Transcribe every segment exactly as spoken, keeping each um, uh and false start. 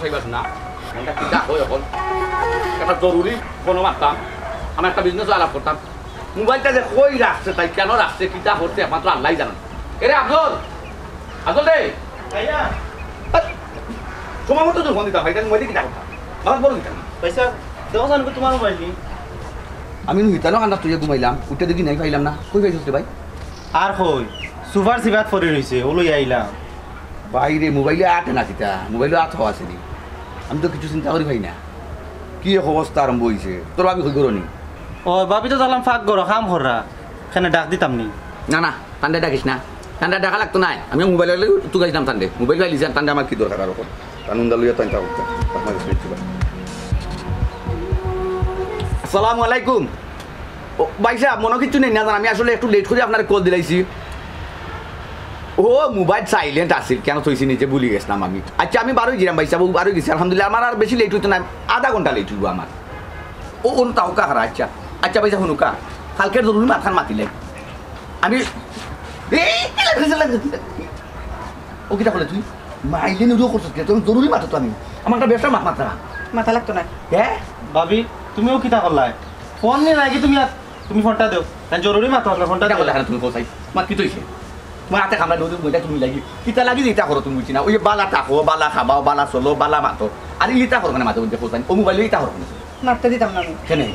খাইবাস না, এটা কিতা হয় এখন? একটা জরুরি ফোন মারতাম, আমি একটা বিজনেস আলাপ করতাম। মোবাইলটা যে কই রাখছে, তাই কেন রাখছে, কিতা করছে, একমাত্র আল্লাহই জানেন। এরে আফজল, আফজল রে, ভাইয়া। সময় মতো তো ফোন দিতাম, ভাই, তাহলে মোবাইলে কিতা করতাম? আমার বড় দিতাম। ভাই সাহেব, দেখো জানো তোমার মোবাইল নেই। আমি নু হিতানো কান্না তুই ঘুমাইলাম, উঠে দেখি নাই পাইলাম না। কই পাইছস রে ভাই? আর কই, সুপার সিভাত পড়ি রইছে, ও লই আইলাম। ভাই রে, মোবাইলে আটে না কিতা? মোবাইলে আট হওয়া আছে নি? আমি তো কিছু চিন্তা করি পাই না। কি এক অবস্থা আরম্ভ হইছে? তোর ভাবি কই গরনি? ও, ভাবি তো দেখলাম ফাঁক গরো, কাম কররা। এখানে ডাক দিতাম নি। না, না, তান্ডে ডাকিস না। তান্ডে ডাকা লাগতো না। আমি মোবাইল লইলে তুই গাইছিলাম তান্ডে। মোবাইল পাইলি যে তান্ডে আমার কি দরকার আর এখন? কানুন দা লইয়া তাই তা করতে। আপনার কাছে একটু ভাই। আসসালামু আলাইকুম। ও, ভাই সাহেব, মনে কিচ্ছু নেই না জান, আমি আসলে একটু লেট করে আপনার কল দিলাইছি। ও, মোবাইল সাইলেন্ট আছিল, কেন থইছি নিচে ভুলি গেছিলাম আমি। আচ্ছা, আমি বারোই গেলাম ভাই সাহেব, ও বারোই গেছি, আলহামদুলিল্লাহ, আমার আর বেশি লেট হইতো না, আধা ঘন্টা লেট হইব আমার। ও, ও, তাও কাহারা, আচ্ছা, আচ্ছা ভাই সাহেব, হুনুকা, কালকের জরুরি মাতখান মাতিলে আমি, এই, ও কিতা করলে তুই? মাইলে নুরু করছিস কে? তোর জরুরি মাতো তো আমি। আমার একটা ব্যবসা মাত মাত্রা। মাথা লাগতো না। হ্যাঁ? ভাবি, তুমিও কিতা করলায়? ফোন নিয়ে নাকি তুমি আর, তুমি ফোনটা দেও। তাই জরুরি মাতো আপনার ফোনটা কিতা দেও। করলে এখানে তুমি কোথায়? মা কি তৈছে? তোমার হাতে খামড়া নুরু বইটা তুমি লাগি। কিতা লাগি যে ইতা করো তুমি বুঝছি না। ওই যে বালা থাকো, বালা খাবাও, বালা চলো, বালা মাতো। আর ইতা করো মানে মাঝে মধ্যে কোথায়? ও মোবাইলে ইতা করো মানে। মারতে দিতাম না আমি। কেনে?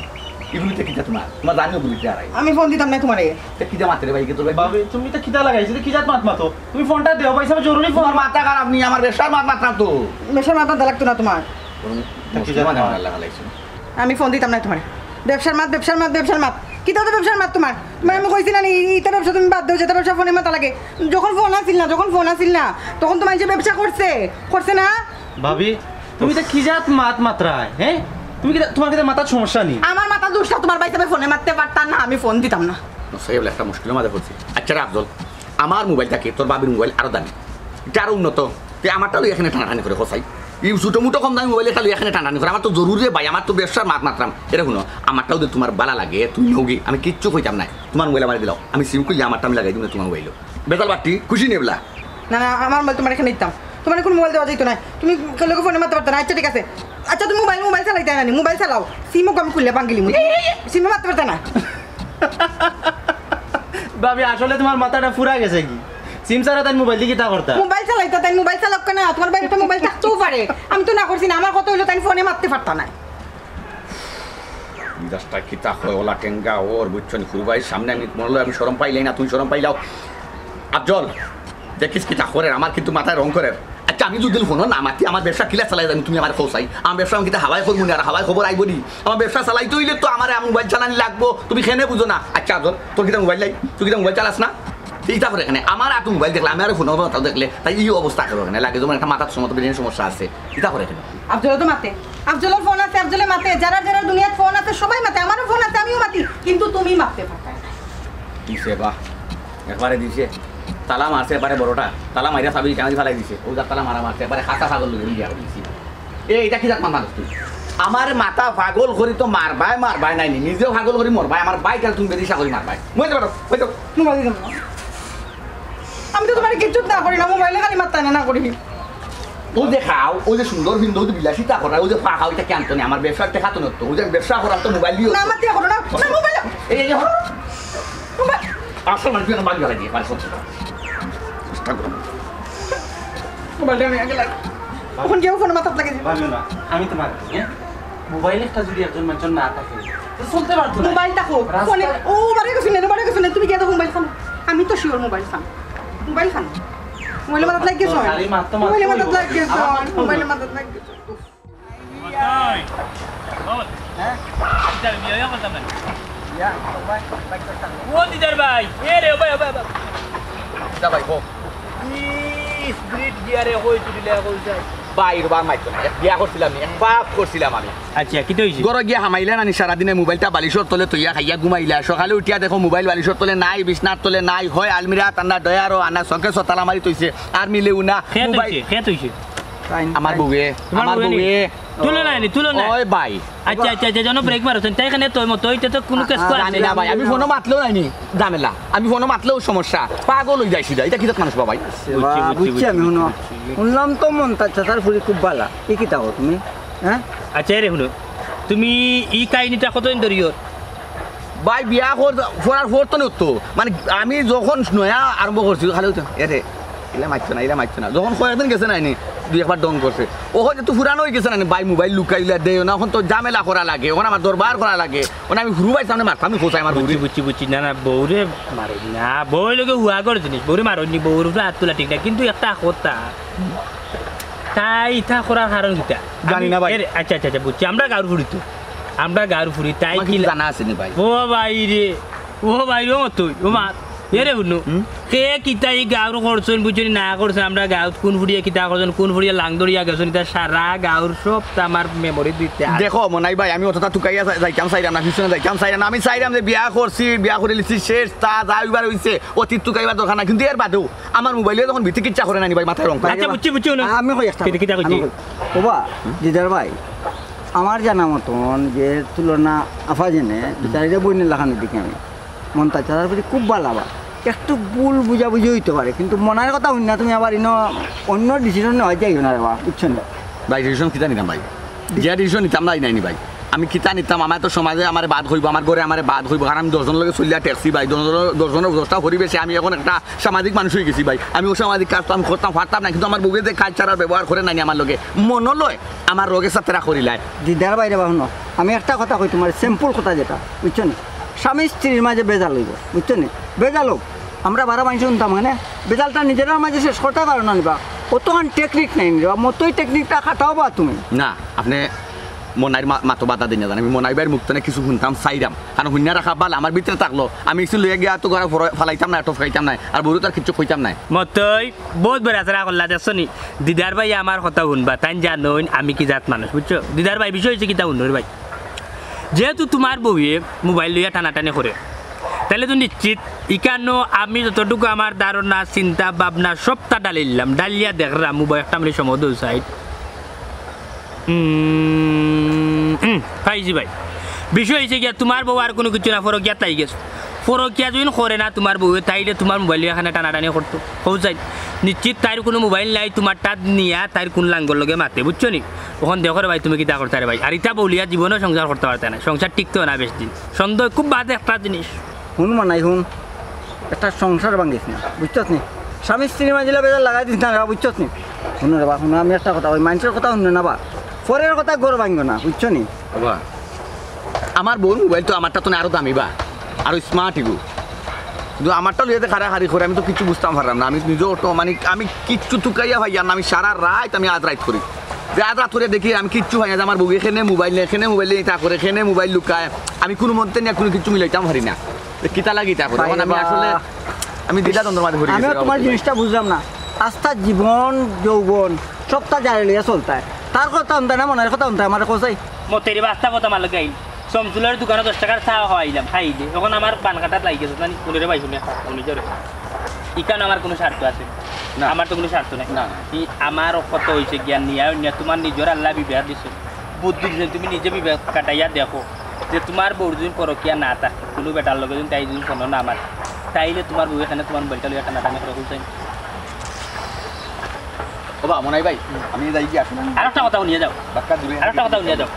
ইগুলিতে কিতা তোমার? তোমার জানিও গুলিতে আর আই। আমি ফোন দিতাম না তোমারে। তে কিতা মাতে রে ভাই, কে তোর ভাই? ভাবি, তুমি তো কিতা লাগাইছো? তো কিজাত মাত মাতো? তুমি ফোনটা দেও, ভাই সাহেব, জরুরি ফোন। তোমার মাথা খারাপ নি, আমার ব্যবসার মাত মাততাম তো। ব্যবসার মাত মাতা লাগতো না তোমার। বরং তা কিজাত মুসলমান মাত? আমার আল্লাহ হালাইছে। আমি ফোন দিতাম না তোমারে। ব্যবসার মাত, ব্যবসার মাত, ব্যবসার মাত। কিতা তো ব্যবসার মাত তোমার? তোমার আমি কইছি না নি, ইটা ব্যবসা তুমি বাদ দেও, যেটা ব্যবসা ফোনে মাতা লাগে। যখন ফোন আছিল না, যখন ফোন আছিল না, তখন তো মানুষে ব্যবসা করছে, করছে না? ভাবি, তুমি তো কিজাত মাত মাতরায়, হ্যাঁ? তুমি কিতা, তোমার কিতা মাথার সমস্যা নি? আমার মাথা দুষটা তোমার ভাই সাহেব ফোনে মারতে পারতা না, আমি ফোন দিতাম না। না, সাহেব, একটা মুশকিলের মাঝে পড়ছি। আচ্ছা রে আফজল, আমার মোবাইল থাকে, তোর ভাবির মোবাইল আরো দামি, এটা আরো উন্নত। তে আমারটা লই এখানে টানাটানি করে, কোথায়? এই ছোটো মোটো কম দামি মোবাইল একটা লই এখানে টানাটানি করে। আমার তো জরুরি রে ভাই, আমার তো ব্যবসার মাত মাতরাম। এরে হুনো, আমারটাও যদি তোমার বালা লাগে, তুমি নেওগি, আমি কিচ্ছু কইতাম না। তোমার মোবাইল আমার দিলাও, আমি সিম খুললে আমারটা আমি লাগাই দিব না তোমার মোবাইলও। বেতাল বাট্টি, খুশি নেবলা। না, না, আমার মোবাইল তোমার এখানে দিতাম। তোমার কোনো মোবাইল দেওয়া যাইতো না। তুমি কেউ লোকে ফোনে মারতে পারতো না। আচ্ছা, ঠিক আছে। আচ্ছা, তুমি মোবাইল, মোবাইল চালাইতে না নি? মোবাইল চালাও। সিমও আমি খুললে ভাঙ্গিলি মুই। সিমে মারতে পারতো না। ভাবি, আসলে তোমার মাথাটা ফুরা গেছে কি? সিম ছাড়া তাই মোবাইল দিয়ে কিতা করতা? মোবাইল চালাইতো, তাই মোবাইল চালাক না। তোমার বাড়িতে মোবাইল থাকতেও পারে। আমি তো না করছি না। আমার কথা হইলো, তাই ফোনে মারতে পারতা না। মিজাজটা কিতা হয়, ওলা টেঙ্গা ওর, বুঝছো নি? খুরু ভাইর সামনে আমি মনে হয় আমি শরম পাইলাই না, তুমি শরম পাইলাও। আফজল, দেখিস কিতা করের, আমার কিন্তু মাথায় রং করের। আচ্ছা, আমি যদি ফোন না মাতি, আমার ব্যবসা কিলা চালাই জানি, তুমি আমার খোঁজ চাই। আমার ব্যবসা আমি কিতা হাওয়ায় করবো না, আর হাওয়ায় খবর আইবো নি? আমার ব্যবসা চালাইতে হইলে তো আমার মোবাইল চালানি লাগবো, তুমি কেনে বুঝো না? আচ্ছা, আফজল, তোর কিতা মোবাইল নাই? তুই কিতা মোবাইল চালাস না? ইতা করে কেনে? আমার হাতে মোবাইল দেখলে, আমি আর ফোন তাও দেখলে, তাই এই অবস্থা করে কেনে? লাগে যেমন একটা মাথার সমস্যা, ব্রেনের সমস্যা আছে, ইতা করে কেনে? আফজলও তো মাতে। আফজলর ফোন আছে, আফজলে মাতে। যারা যারা দুনিয়াত ফোন আছে, সবাই মাতে। আমারও ফোন আছে, আমিও মাতি। কিন্তু তুমি মাততে পারতায় না। দিছে বা, একবারে দিছে। তালা মারছে একবারে বড়টা। তালা মারিয়া চাবি কেন ফালাই দিছে? ও যা তালা মারা মারছে, একবারে খাতা ছাগল লগে বিয়া করে দিছি। এ, এটা কি জাত মানুষ তুই? আমার মাথা পাগল করি তো মারবায়, মারবায় নাই নি। নিজেও পাগল করি মরবায়, আমার ভাই কাল তুমি বেদিশা করি মারবায়। মই যাবো, মই যাবো। মোবাইল দিতাম না। আমি তো তোমার কিচ্ছু না করি না, মোবাইলে খালি মাত্তা না, না করি। ও যে খাও, ও যে সুন্দর ভিন্দু, ও যে বিলাসিতা করা, ও যে ফাঁকা, ওইটা কি আনতো না? আমার ব্যবসার টেকা তো নতো, ও যে ব্যবসা করার তো মোবাইল দিয়ে না, আমার দিয়ে করো না, না, মোবাইল। এই, এই, এই, হলো। মোবাইল। আসল মানুষ এখন বাড়ি গেলে দিয়ে, পারে সব চেষ্টা করো। মোবাইলটা আমি আগে লাগে। এখন কেউ ফোনে মাথাত লাগে যে। ভাবিও না, আমি তোমার, হ্যাঁ? মোবাইল একটা যদি একজন মানুষের না থাকে, তো চলতে পারতো না। মোবাইল থাকো, রাস্তায় ফোনে, ও, বারে গেছো না, বারে গেছো না, তুমি গিয়ে দেখো মোবাইল ফোন। আমি তো sure mobile phone. Mobile phone. Mobile মাথাত লাগি গেছে। আরে, মাত তো মাত মোবাইল তো মাথাত লাগি গেছে। আমার মাত তো মোবাইল মাথাত লাগি গেছে। ও দিদার ভাই, এ রে, ও ভাই, ও ভাই, ও ভাই। যা ভাই, হোক। ই স্পিরিট গিয়ারে কই তুই দিলে কই যায়? ভাই, রুবা মাইতো না। এক বিয়া করছিলাম আমি, এক পাপ করছিলাম আমি। আচ্ছা, কিতা হইছে? ঘরো গিয়া হামাইলা নানি সারাদিনে মোবাইলটা বালিশর তলে থইয়া খাইয়া ঘুমাইলা। সকালে উঠিয়া দেখো মোবাইল বালিশর তলে নাই, বিছনার তলে নাই, হয় আলমিরা, তান্ডা ডয়ারো, আনা শোকেসো তালা মারি থইছে, আর মিলেও না। কে মোবাইল থইছে? কে থইছে? আমার বউয়ে, তুমার আমার বউয়ে নি? বউয়ে। তুলো না নি, তুলো না। ওই ভাই। আচ্ছা, আচ্ছা, আচ্ছা, যেন ব্রেক মারছেন। তাই এখানে তো মতো, ইটা তো কুনু কেস করা জানি না ভাই, আমি ফোনো মাতলেও নাইনি ঝামেলা, আমি ফোনো মাতলেও সমস্যা, পাগল অই যাই সিধা। ইটা কিতা মানুষ বা ভাই? বুঝছি, বুঝছি, বুঝছি, আমি হুনো। বুঝছি। হুনলাম তো মন্তাজ চাচার ফুরি খুব বালা। ই কিতা কও তুমি? হ্যাঁ? আচ্ছা, এরে হুনো, তুমি ই কাহিনীটা কতদিন ধরি ওর? ভাই, বিয়া কর-, করার পর তো নতো। মানে, আমি যখন নয়া আরম্ভ করছি, খালি অইতো, "এরে, ইলা মাততো না, ইলা মাততো না।" যখন কয়েকদিন গেছে না, এনে দুই একবার ঢং করছে। অখন তো পুরান অই গেছে না, ভাই, মোবাইল লুকাইলা দেও না, অখন তো ঝামেলা করা লাগে, অখন আমার দরবার করা লাগে, অখন আমি হুরু ভাইর সামনে মারতাম, আমি খোঁচাই আমার বুঝছি, হুরু। বুঝছি, বুঝছি। না, না, বউরে মারো না, বউ লগে হুয়া করে জিনিস, বউরে মারো নি, বউর উপরে হাত তোলা ঠিক না, কিন্তু একটা কথা, তাই ইতা করার কারণ কিতা? জানি না ভাই। এর, আচ্ছা, আচ্ছা, আচ্ছা, বুঝছি, আমরা গাঁওর ফুরি তো। আমরা গাঁওর ফুরি, তাই তোমার কি কিছু লা- জানা আছে নি ভাই? ও ভাই রে, ও ভাই রে, ও তুই, ও মা, এরে হুনো। হুম? কে কিতা ই গাঁওর করছইন, বুঝছইন না করছইন, আমরা গাঁওত কুন ফুরিয়ে কিতা করছইন, কুন ফুরিয়ে লাং ধরিয়া গেছইন, ইতা সারা গাঁওর সব তো আমার মেমোরি দিতে আছে। দেখো মনাই ভাই, আমি অতটা তুকাইয়া যাই-, যাইতাম চাইরাম না, পিছনে যাইতাম চাইরাম না। আমি চাইরাম যে বিয়া করছি, বিয়া করিলিছি, শেষ, তা যা অইবার অইছে, অতীত তুকাইবার দরকার নাই। কিন্তু এর বাদেও আমার মোবাইলে যখন ভিতরে কিচ্ছা করে নানি ভাই, মাথায় রং করে। আচ্ছা, বুঝছি, বুঝছি, হুনো। আমি কই একটা কিতা, কিতা কইছি? আমি কই। ওবা, দিদার ভাই, আমার জানা মতন যে তুলনা আফা জেনে, বিচারিটা বইনের লাখানোর দিকে আমি। মন্তাজ চাচার প্রতি খুব বালা বা। একটু ভুল বুঝাবুঝি অইতো পারে, কিন্তু মনাইর কথা হুনি না তুমি আবার ইনো অন্য ডিসিশন নেওয়া যাইও না রে বা, বুঝছো নি? ভাই, ডিসিশন কিতা নিতাম ভাই? যে ডিসিশন নিতাম নাই, নাইনি ভাই। আমি কিতা নিতাম, আমার তো সমাজে আমারে বাদ কইবো, আমার ঘরে আমারে বাদ কইবো, কারণ আমি দশ জনর লগে চলিয়া ঠেকছি ভাই, দশ জনর, দশ জনর দশটা পরিবেশে আমি অখন একটা সামাজিক মানুষ অই গেছি ভাই। আমি অসামাজিক কাজ তো আমি করতাম পারতাম না, কিন্তু আমার বউয়ে যে কাজ ছাড়ার ব্যবহার করে নানি আমার লগে, মনো লয় আমার রোগে সাথে রাখরিলায়। দিদার ভাইরে বা হুনো, আমি একটা কথা কই তুমারে, সিম্পল কথা যেটা, বুঝছো নি? স্বামী স্ত্রীর মাঝে বেজাল অইবো, বুঝছো নি? বেজাল অউক, আমরা বারা মানষে হুনতাম মানে, বেজালটা নিজেরার মাঝে শেষ করতায় পারো না নি বা, অতখান টেকনিক নাই নি বা, মতই টেকনিকটা খাটাও বা তুমি। না, আপনে মনাইর মা-, মাতো বাধা দিন না জান, আমি মনাই ভাইর মুখ তনে কিছু হুনতাম চাইরাম, কারণ হুনিয়া রাখা বালা, আমার ভিতরে থাকলো, আমি কিছু লইয়া গিয়া তো ঘরে ফর-, ফালাইতাম না, টপকাইতাম না, আর বউরে তো আর কিচ্ছু কইতাম না। মতই, বউত বড় আশা করলা, দেখছো নি? দিদার ভাই আমার কথা হুনবা, তাইন জানইন আমি কি জাত মানুষ, বুঝছো? দিদার ভাই, বিষয় অইছে কিতা হুনো রে ভাই, যেহেতু তুমার বউয়ে মোবাইল লইয়া টানাটানি করে, তাইলে তো নিশ্চিত ইকানো আমি যতটুকু আমার ধারণা, চিন্তা, ভাবনা সবটা ডালিলাম, ডালিয়া দেখরাম মোবাইল একটা মিনিট সময় দেও সাইড। উম, উম, পাইছি ভাই। বিষয় অইছে গিয়া, তুমার বউ আর কুনু কিছু না, পরকিয়াত লাগি গেছে। পরকিয়া যুদি করে না তুমার বউয়ে, তাইলে তুমার মোবাইল লইয়া এখানে টানাটানি করতো। কও চাই, নিশ্চিত তাইর কুনু মোবাইল নাই, তুমারটা নিয়া তাইর কুন লাঙ্গর লগে মাতে, বুঝছো নি? অখন দেখো রে ভাই, তুমি কিতা করতায় রে ভাই? আর ইতা বউলিয়া জীবনেও সংসার করতা পারতায় নায়, সংসার টিকতো না বেশ দিন। সন্দেহ খুব বাজে একটা জিনিস। হুন মনাই হুন, একটা সংসার ভাঙ্গিস না, বুঝছস নি? স্বামী স্ত্রীর মাঝে বেজাল লাগাই দিস না রে বা, বুঝছস নি? হুনো রে বা, হুনো, আমি একটা কথা কই, মানষর কথা হুনো না বা, পরের কথা ঘর ভাঙ্গো না, বুঝছো নি? বাবা, আমার বউর মোবাইল তো আমারটা তো আরো দামি বা, আরো স্মার্ট ইগু। কিন্তু আমারটা লইয়া যে কারাকারি করে, আমি তো কিচ্ছু বুঝতাম পারলাম না। আমি নিজেও তো মানে, আমি কিচ্ছু তুকাইয়া পাইয়ার না, আমি সারা রাইত আমি আধ রাইত করি। যে আধ রাইত করি দেখি আমি কিচ্ছু পাই না, যে আমার বউয়ে কেনে মোবাইল নেয়, কেনে মোবাইল নেয়, ইতা করে, কেনে মোবাইল লুকায়। আমি কুনু মন্তে নিয়া কুনু কিচ্ছু মিলাইতাম পারি না। যে কিতা লাগি ইতা করে? অখন আমি আসলে আমি দ্বিধাদ্বন্দ্বর মাঝে পড়ি গেছি। আমিও তুমার জিনিসটা বুঝলাম না। আস্তা জীবন, যৌবন, সবটা জারি লইয়া চলতায়। তার কথা হুনতায় না, মনাইর কথা হুনতায়, আমারে কও চাই। মতইরে বাস্তব কথা আমার লগে আইল। সমতুলর দোকানো দশ টেকার চা খাওয়াইলাম, খাইলে। অখন আমার বান কাটাত লাগি গেছে, জানি কোনরে ভাই শুনে খা, উনি ধরে। ইকানো আমার কুনু স্বার্থ আছে? না। আমার তো কুনু স্বার্থ নাই। না, না। ই আমার কথা অইছে গিয়া নিয়া, নিয়া তুমার নিজর আল্লায় বিবেক দিছে। বুদ্ধি দিছে, তুমি নিজে বিবেক খাটাইয়া দেখো যে তুমার বউর যুদি পরকিয়া না থাকে, কুনু বেটার লগে যুদি তাই যুদি ফোনো না মারে, তাইলে তুমার বউয়ে কেনে তুমার মোবাইলটা লইয়া টানাটানি করে, কও চাই। ওবা, মনাই ভাই, আমি যাই গিয়া। আরেকটা কথা হুনিয়া যাও। বাক্কা দূরে আরেকটা কথা হুনিয়া যাও।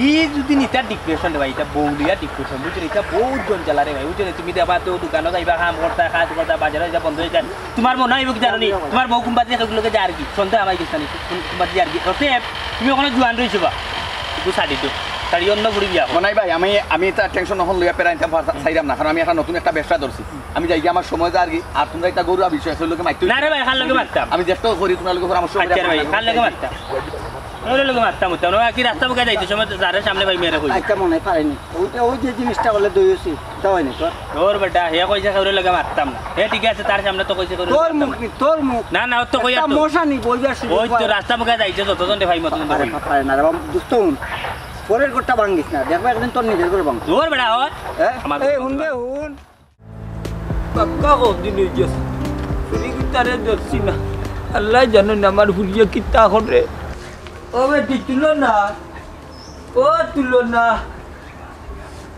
ই যুদি ইতা ডিপ্রেশন রে ভাই, ইতা বউলিয়া ডিপ্রেশন, বুঝছো নি? ইতা বউত জঞ্জালা রে ভাই, বুঝছো নি? তুমি দেখবা তো দোকানো যাইবা, কাম করতা, কাজ করতা, বাজারো যাইবা, বন্ধ অই যায়। তুমার মনো অইবো কি জানো নি? তুমার বউ কুনবাদি এগুলোকে যারগি, সন্দেহ আমায় গেছে নি, কুন-, কুনবাদি যারগি। অতএব, তুমি অখনো জোয়ান রইছো বা, একটু ছাড়ি দেও, ছাড়ি অন্য ফুরি বিয়া করো। মনাই ভাই, আমি, আমি ইতা টেনশন অখন লইয়া প্যারা নিতাম পারতা-, চাইরাম না, কারণ আমি একটা নতুন একটা ব্যবসা ধরছি। আমি যাই গিয়া, আমার সময় যারগি, আর তুমরা ইতা গরু আর বিষয় আছে, লগে মাইতে না রে ভাই, কার লগে মারতাম? আমি চেষ্টা করি তুমরা লগে পরামর্শ করি আচ্ছা রে ভাই, কার লগে মারতাম? ওর লগে মারতাম, মারতাম। ওরা কি রাস্তা বুকে যাইতে সময় তো যারে সামনে ভাই মেরে কই। আচ্ছা, মনে হয় পারেনি। ওই যে, ওই যে জিনিসটা বলে দই হইছে, ওটা হয়নি তোর। তোর বেটা, হে কইছে কেউরে লগে মারতাম না। হে ঠিক আছে, তার সামনে তো কইছে কেউরে তোর লগে মারতাম মুখ না। নি, তোর মুখ। না, না, ওর তো কইয়া একটা তো। মশা নি, বইবার সুযোগ ওই তো পায়। রাস্তা মুখে যাইতে যতজন রে ভাই মতন আরে কই। কথা পারে না রে বাবা, দোস্ত হুন। পরের ঘরটা ভাঙ্গিস না, দেখবা একদিন তোর নিজের ঘর ভাঙবো। তোর বেটা হয়। হ্যাঁ? আমার এই কথা হুন রে, হুন। কাকা কতদিন হয়ে গেছে, চুরি করতে আরে দেখছি না। আল্লায় জানইন আমার ফুরিয়ে কিতা করে। ও বেটি, তুলো না। ও তুলো না।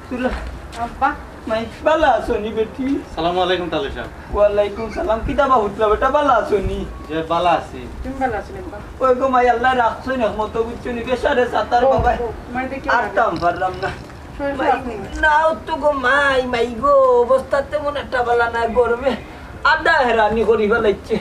তুলো। আব্বা। মাই, বালা আছো নি বেটি? সালামু আলাইকুম তালু সাব। ওয়ালাইকুম সালাম। কিতা বা হুতলা বেটা, বালা আছো নি? জি, বালা আছি। তুমি বালা আছো নি আব্বা? ওই গো মাই, আল্লায় রাখছইন রহমতো, বুঝছো নি? বেচারে সাতার ও, বাবায়। ও, মাই দেখি আরতাম পারলাম না। শরীর মাই, খারাপ নি? নাও তো গো মাই, মাই গো, অবস্থা তেমন একটা বালা না, গরমে আধা হেরানি করি ফালাইছে।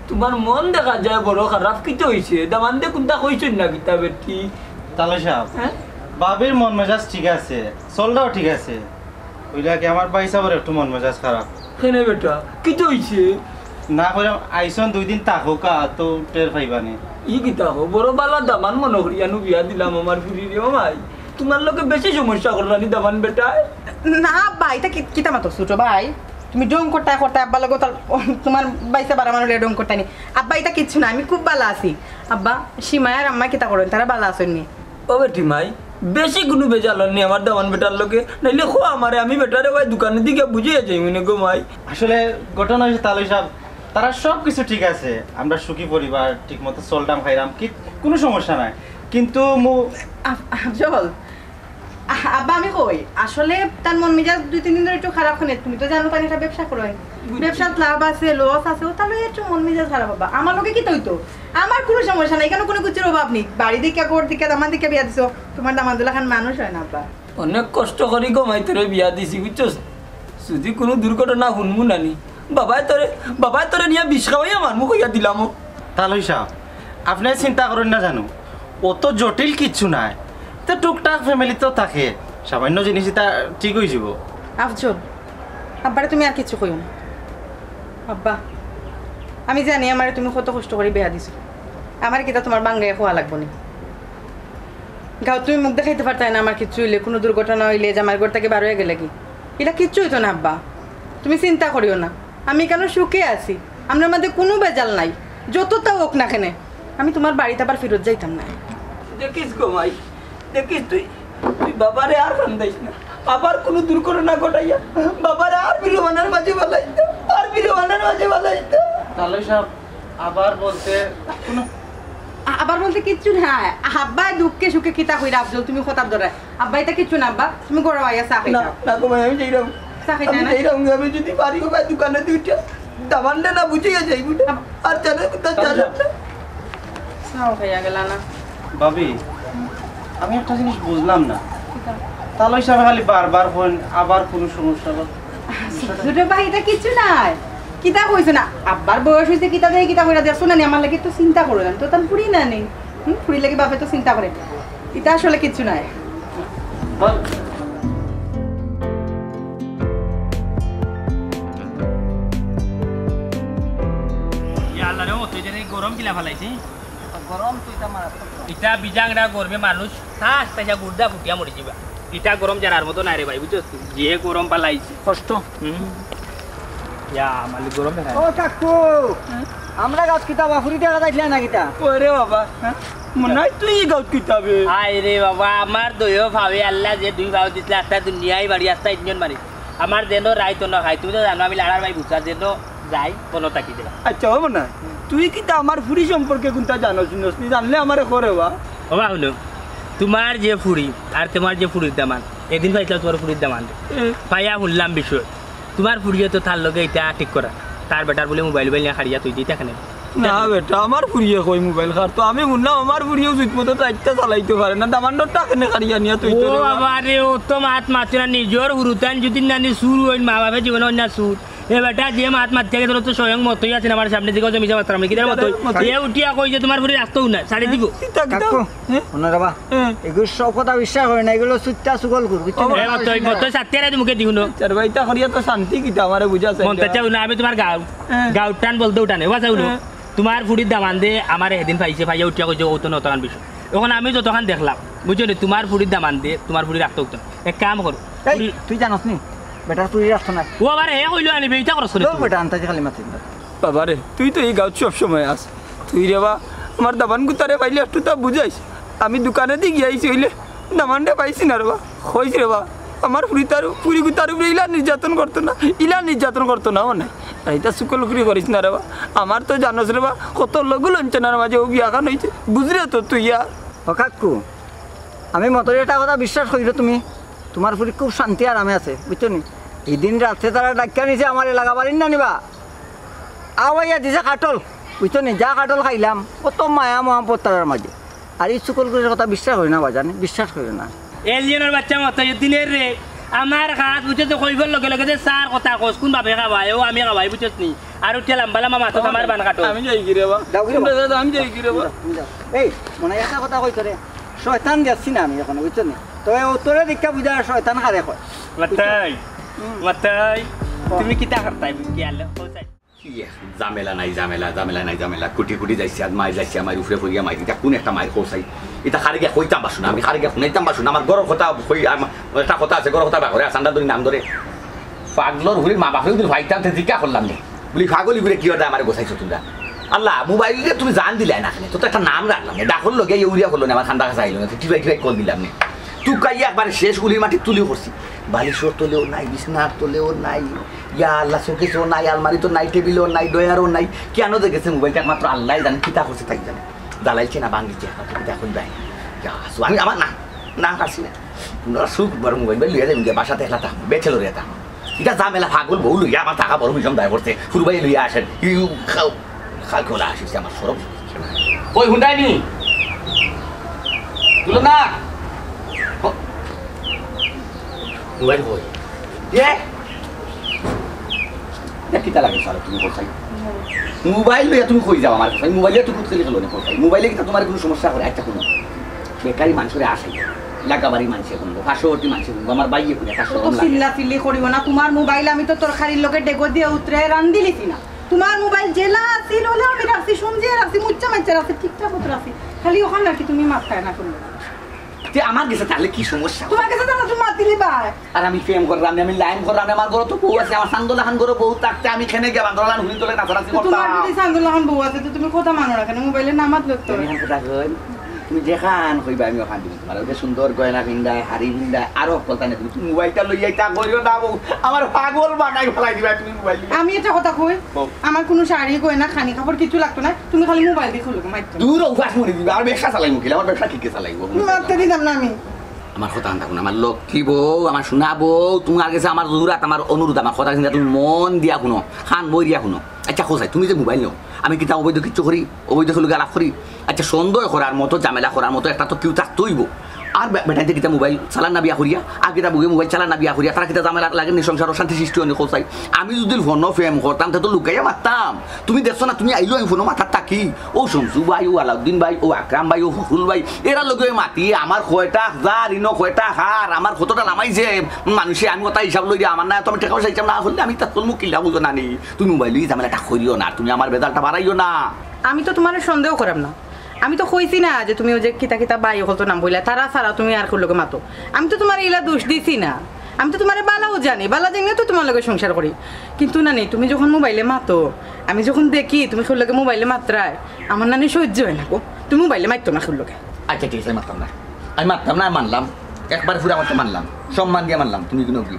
তুমার মন দেখা যায় বড় খারাপ, কিতা অইছে? দামান্দে কুন্তা কইছইন না কিতা বেটি? তালু সাব, হ্যাঁ? ভাবির মন মেজাজ ঠিক আছে, চলটাও ঠিক আছে। অইলা কি আমার ভাইসাবর একটু মন মেজাজ খারাপ। কেনে বেটা, কিতা অইছে? না কইরাম, আইছইন দুই দিন থাকউক্কা, তো টের পাইবা নি। ই কিতা কও, বড় বালা দামান মনো করিয়া নু বিয়া দিলাম আমার ফুরিরে, ও মাই। তুমার লগে বেশি সমস্যা করলা নি দামান বেটায়? না আব্বা, ইতা কি-, কিতা মাতো ছোট ভাই? তুমি ঢং করতায় করতায় আব্বার লগে তার, তুমার ভাইসাব আর আমার লগে ঢং করতায় নি। আব্বা, ইতা কিচ্ছু না, আমি খুব বালা আছি। আব্বা, সীমায় আর আম্মায় কিতা করইন? তারা বালা আছইন নি? ও বেটি মাই, বেশি কুনু বেজাল অর নি আমার দামান বেটার লগে, নাইলে কও আমারে, আমি বেটারে ভাই দোকানে দিয়া বুঝাইয়া যাইমু নে গো মাই। আসলে ঘটনা অইছে তালু সাব, তারা সব কিছু ঠিক আছে, আমরা সুখী পরিবার, ঠিক মতো চলরাম খাইরাম, কি কুনু সমস্যা নাই। কিন্তু মু- আফ-, আফজল, আ-, আব্বা, আমি কই, আসলে তার মন মেজাজ দুই তিন দিন ধরি একটু খারাপ। কেনে, তুমি তো জানো তাইন একটা ব্যবসা করইন, বুঝছি। ব্যবসাত লাভ আছে, লস আছে, অতা লইয়া একটু মন মেজাজ খারাপ আব্বা। আমার লগে কিতা অইতো? আমার কুনু সমস্যা নাই, ইখানো কুনু কিচ্ছুর অভাব নি। বাড়ি দেখিয়া, ঘর দেখিয়া, দামান দেখিয়া বিয়া দিছো, তুমার দামান্দর লাখান মানুষ অয় না আব্বা। অনেক কষ্ট করি গো মাই তোরে বিয়া দিছি, বুঝছস? যুদি কুনু দুর্ঘটনা হুনমু নানি, বাবায় তোরে, বাবায় তোরে নিয়া বিষ খাওয়াইয়া মারমু কইয়া দিলাম ও। তালু সাব, আপনে চিন্তা করইন না জানু, অত জটিল কিচ্ছু নাই। তে টুকটাক family তো থাকে, সামান্য জিনিস ইতা ঠিক অইযিবো। আফজল, আব্বারে তুমি আর কিচ্ছু কইও না। আব্বা, আমি জানি আমারে তুমি কত কষ্ট করি বিয়া দিছো, আমারে কিতা তুমার ভাঙ্গাইয়া কওয়া লাগবো নি? গাঁওত তুমি মুখ দেখাইতে পারতায় না আমার কিচ্ছু অইলে, কুনু দুর্ঘটনা অইলে, জামাইর ঘর থাকি বার অইয়া গেলে কি? ইলা কিচ্ছু অইতো না আব্বা, তুমি চিন্তা করিও না। আমি ইখানো সুখে আছি, আমরার মাঝে কুনু বেজাল নাই। যততা অউক না কেনে, আমি তুমার বাড়িত আবার ফিরত যাইতাম না। দেখিস গো মাই, দেখিস তুই, তুই বাবারে আর কান্দাইস না। আবার কুনু দুর্ঘটনা ঘটাইয়া বাবারে আর বিরমানার মাঝে ফালাইস না, আর বিরমানার মাঝে ফালাইস না। তালু সাব, আবার বলতে কুনু আ-, আবার বলতে কিচ্ছু না। আব্বা দুঃখে সুখে কিতা কইরা আফজল, তুমি কথার ধরে। আব্বা, ইতা কিচ্ছু না আব্বা, তুমি ঘরো আইয়া চা না, খাইতাও। না গো মাই, আমি যাইরাম। চা খাইতায় আমি না? যাইরাম, আমি যুদি পারি গো মাই দোকানে দুইটা দামান্দরে না বুঝাইয়া যাইমু না। আব- আর জানে কুন্তা জানে না। চাও খাইয়া গেলা না? ভাবি, আমি একটা জিনিস বুঝলাম না। কিতা? তালু সাবে খালি বারবার কইন, আবার কুনু সমস্যা বা ছোট ভাই, ইতা কিচ্ছু নাই। কিতা কইছো না? আব্বার বয়স অইছে, কিতা দেয়, কিতা কইরা দেখছো না নি? আমার লাগি তো চিন্তা করো না, তো তার ফুরি না নি। হুম, ফুরির লাগি বাপে তো চিন্তা করে। ইতা আসলে কিচ্ছু নাই। বল। ইয়া আল্লাহ রে, ও তুই জানি গরম কিলা ফালাইছি। গরম তো ইতা মারাত্মক গরম। ইতা বিজাংরা গরমে মানুষ ঠাস ঠাসা গুর্দা ফুটিয়া মরি যিবা। ইতা গরম জানার মতো নায় রে ভাই, বুঝছস তুই? যে গরম ফালাইছে। কষ্ট। হুম। ইয়া, মালিক গরম দেখা। ও কাকু, আমরা গাছ কিতা বাফুরি দেখা যাইতলা না কিতা? ওরে বাবা, হ্যাঁ? মনে হয় তুই এই গাছ কিতাবে। আয় রে বাবা, আমার দইও ফাওয়ে আল্লাহ যে দুই ফাও দিছলা, আস্তা দুনিয়াই বাড়ি, আস্তা ইঞ্জিন বাড়ি। আমার যেন রাইত না খাই, তুমি তো জানো আমি লাড়ার ভাই বুঝা যেন যাই, কোনো তাকি দিলাম। আচ্ছা, হবো না। তুই কিতা আমার ফুরি সম্পর্কে কুন্তা জানোস, শুনোস নি? জানলে আমারে করে বা। বাবা, হুনো, তুমার যে ফুরি আর তুমার যে ফুরির দামান, এদিন পাইছিলাম তুমার ফুরির দামান। এ। পাইয়া হুনলাম বিষয়। তুমার ফুরিয়ে তো তার লগে ইতা ঠিক করা। তার বেটার বুলে মোবাইল উবাইল নিয়া খাড়িয়া তুই দিতে এখানে। না বেটা, আমার ফুরিয়ে কই মোবাইল খাড়তো? আমি হুনলাম আমার ফুরিয়েও জুত মতো চাইরটা চালাইতো পারে না, দামান্দরটা কেনে খাড়িয়া নিয়া তুই ও তোরে বা। বাবা রে, ও তো মাত মাতিও না, নিজর হুরুতাইন যুদি নানি চুর অইন, মা বাপে জীবনে অইন না চুর। এ বেটা, যে মাত মাতিয়া গেছে, ও তো স্বয়ং মতই আছে আমার সামনে দিকে, ও যে মিছা মাততাম, কিতার মতই? মতই। এ উঠিয়া কই যে তুমার ফুরি রাখতোউ না, ছাড়ি দিবো। কিতা, কিতা? কাকু, হ্যাঁ? হুনো রে বা, হ্যাঁ। এগুলো সব কথা বিশ্বাস করে না, এগুলো চুত্তা চুগল কর, বুঝছো নি? এ মতই, মতই, সাত্তিয়ারে দিমু কে দিহুনো। চার ভাইটা করিয়া তো শান্তি কিতা আমারে বুঝা চাই মন না। তাতে না, আমি তুমার গাঁও, হ্যাঁ। গাঁও টান বলতে উঠানে, বাসা হুনো। হ্যাঁ। তুমার ফুরির দামান্দে আমারে হেদিন পাইছে, পাইয়া উঠিয়া কইছে, ও তো নতখান বিষয়। অখন আমি যতখান দেখলাম, বুঝছো নি, তুমার ফুরির দামান্দে, তুমার ফুরি রাখতোউ না। এক কাম করো। এই, ফুরি তুই জানোস নি? বেটার ফুরি রাখতো না। ও আবার হে কইলো আনিবে, ইতা করছ নি দৌড় তুই? বেটা, আন্তাজি খালি মাতিস না। বাবা রে, তুই তো এই গাঁওত সব সময় আস। তুই রে বা, আমার দামান গুতারে পাইলে একটু তা বুঝাইস। আমি দোকানেদি গিয়া আইছি অইলে, দামানরে পাইছি না রে বা। কইস রে বা, আমার ফুরি তার, ফুরি গুতার উপরে ইলা নির্যাতন করতো না, ইলা নির্যাতন করতো না, ও নাই। আর ইতা চুগলখুরি করিস না রে বা। আমার তো জানোস রে বা, কত লঘু লাঞ্ছনার মাঝে অউ বিয়াখান অইছে। বুঝরে তো তুই আর। ও কাকু, আমি মতর একটা কথা বিশ্বাস করিও তুমি, তুমার ফুরি খুব শান্তি আরামে আছে, বুঝছো নি? ইদিন রাত্রে তারা ডাকিয়া নিছে আমার এলাকা বাড়ির না নিবা, আওয়াইয়া দিছে কাটল, বুঝছো নি? যা কাটল খাইলাম, কত মায়া মহাব্বত তারার মাঝে। আর ই চুগলখুরির কথা বিশ্বাস করিও না বাজান, বিশ্বাস করিও না। এলিয়েনর বাচ্চা মতইউদ্দিনের রে, আমার কাজ বুঝছো তো, কইবার লগে লগে যে চার কথা কস, কুন বাপে খাবায়, ও আমি খাবাই, বুঝছস নি? আর উঠিয়া লাম্বা লাম্বা মাতো আমার বান কাটো। আমি যাইগি রে বা। যাওগি রে বা। দাদা, আমি যাইগি রে বা। তুমি যাও। এই, মনে একটা কথা কইতো রে, শয়তান দেখছি না আমি অখনো, বুঝছো নি? তবে ও তোরে দেখিয়া বুঝা শয়তান কারে কয়। মাতাই, হুম। মাতাই, ক। তুমি কিতা করতাই, কি আলে, কোথায়? কি এক ঝামেলা নাই, ঝামেলা, ঝামেলা নাই, ঝামেলা। কুটি কুটি যাইছে, আর মাই যাইছে, আমার উপরে পড়িয়া মাই। ইটা কুন একটা মাই কও চাই? ইটা কারে গিয়া কইতাম পারছু না, আমি কারে গিয়া হুনাইতাম পারছু না। আমার ঘরর কথা কই, আমার একটা কথা আছে, ঘরর কথা বাঘরে আসান্ডা ধরি নাম ধরে। পাগলর হুড়ির মা বাপে যদি পাইতাম, তে জিকা করলাম নে। বুলি, পাগল ইগুরে কিওর দায় আমারে গোছাইছো তুমরা? আল্লাহ, মোবাইল দিয়া তুমি জান দিলায় না কেনে? তো, তো একটা নাম রাখলাম নে। ডাকর লগে ইউরিয়া করলো না, আমার খান্দা কাছে আইলো না, টিপাই টিপাই কল দিলাম নে। তুকাইয়া একবারে শেষ, উলির মাটির তুলিও করছি। বালিশর তলেও নাই, বিছনার তলেও নাই। ইয়া আল্লাহ, শোকেসও নাই, আলমারিত নাই, টেবিলও নাই, ডয়ারও নাই। কিয়ানো যে গেছে মোবাইলটা একমাত্র আল্লায় জানে, কিতা করছে তাই জানে। জ্বালাইছে না ভাঙ্গিছে, একমাত্র কিতা কইবায়। ইয়া, সো আমি আমার না, না পারছি না। তোমরা সুখ বড় মোবাইল লইয়া যাইমু গিয়া, বাসাত একলা থাকমু, ব্যাচেলর অইয়া থাকমু। ইটা ঝামেলা, পাগল বউ লইয়া আমার থাকা বড় মিশন দায় করছে। ফুরবাই লইয়া আসেন। ইউ খাও, খাও খোলা আসিস আমার সরব। কই হুন্ডাই নি? তুলো না। হ-, মোবাইল কই? এ? ইটা কিতা লাগে স্যার তুমি কোথায়? মোবাইল লইয়া তুমি কই যাও আমার কোথায়? মোবাইল লইয়া তুমি কোথায় গেলো না কোথায়? মোবাইলে কিতা তোমার কোনো সমস্যা করে? আচ্ছা, কোনো বেকারি মানুষরে আসে, লাগাবাড়ি মানুষে শুনবো, পার্শ্ববর্তী মানুষে শুনবো, আমার বাইয়ে শুনে, তার অত শরম লাগে। চিল্লা চিল্লি করিও না, তোমার মোবাইল আমি তো তরকারির লগে ডেগো দিয়া উতরে রান্দিলিছি না। তোমার মোবাইল যেলা আছিল ওলা আমি রাখছি, সমঝিয়া রাখছি, মুচ্চা মাইচ্চা রাখছি, ঠিকঠাক মতো রাখছি। খালি অখান নাকি তুমি মাততায় না করলে। তে আমার গেছে তাইলে কি সমস্যা? তোমার গেছে তাইলে তুমি মাতিলি বায়। আর আমি প্রেম করলাম না, আমি লাইন করলাম না, আমার ঘরো তো বউ আছে, আমার চান্দর লাখান ঘরো বউ থাকতে আমি কেনে গিয়া বান্দর লাখান হুড়ির তলে নাচানাচি তো তোমার করতাম। যদি চান্দর লাখান বউ আছে, তো তুমি কথা মানো না কেনে? মোবাইলে না মাতলে তো। আমি এখন কথা কই, তুমি যেখান কইবা আমি ওখান দিমু তোমার। ওই যে সুন্দর গয়না পিন্দায়, হাড়ি পিন্দায়, আরো কথা নেই। তুমি মোবাইলটা লইয়া ইতা করিও না বউ, আমার পাগল বানাই ফালাই দিবা তুমি মোবাইল লইয়া। আমি একটা কথা কই, বউ। আমার কোনো শাড়ি, গয়না, খানি, কাপড় কিচ্ছু লাগতো না, তুমি খালি মোবাইল দিয়া খুললো মাইতো। দূর অভ্যাস মরি দিবা, আর ব্যবসা চালাইমু কিলা, আমার ব্যবসা কি কে চালাইবো? মাততে দিতাম না আমি। আমার কথা আন থাকুন, আমার লক্ষ্মী বউ, আমার সোনা বউ, তোমার গেছে আমার জুরাত, আমার অনুরোধ, আমার কথা চিন্তা তুমি মন দিয়া শুনো, কান বই দিয়া শুনো। আচ্ছা, কোথায় তুমি যে মোবাইল নেও, আমি কিতা অবৈধ কিচ্ছু করি? অবৈধ কেউ লগে আলাপ করি? আচ্ছা, সন্দেহ করার মতো, ঝামেলা করার মতো একটা তো কেউ থাকতে অইবো। আর বে-, বেটাইন্তে কিতা মোবাইল চালার না বিয়া করিয়া? আর কিতা বউয়ে মোবাইল চালার না বিয়া করিয়া? তারা কিতা ঝামেলা লাগের নি সংসারো শান্তি সৃষ্টি অয়নি কোথায়? আমি যদি ফোনো প্রেম করতাম, তে তো লুকাইয়া মারতাম। তুমি দেখছো না, তুমি আইলো আমি ফোনো মাতার থাকি। ও শমসু ভাই, ও আলাউদ্দিন ভাই, ও আকরাম ভাই, ও ফখরুল ভাই, এরা লগে মাতি আমার কয়টা হাজার, ইনো কয়টা হার, আমার কতটা নামাইছে মানুষে, আমি ওটা হিসাব লই দিয়া আমার না, তো আমি টাকা পয়সা হিসাব না করলে আমি তা চলমু কিলা বুঝো না নি? তুমি মোবাইল লই ঝামেলাটা করিও না, তুমি আমার বেজালটা বাড়াইও না। আমি তো তোমারে সন্দেহ করাম না, আমি তো কইছি না যে তুমি ওই যে কিতা কিতা ভাই হকলতো নাম বইলা, তারা ছাড়া তুমি আর কেউর লগে মাতো। আমি তো তোমারে ইলা দোষ দিছি না, আমি তো তোমারে বালাও জানি, বালা জানিও তো তোমার লগে সংসার করি। কিন্তু না নি, তুমি যখন মোবাইলে মাতো, আমি যখন দেখি তুমি কেউর লগে মোবাইলে মাতরায়, আমার না নি সহ্য অয় না গো। তুমি মোবাইলে মাততো না কেউর লগে। আচ্ছা, ঠিক আছে, আমি মাততাম না, আমি মাততাম না, আমি মানলাম, একবার পুরা মাততে মানলাম, সম্মান দিয়া মানলাম, তুমি কোনো কি?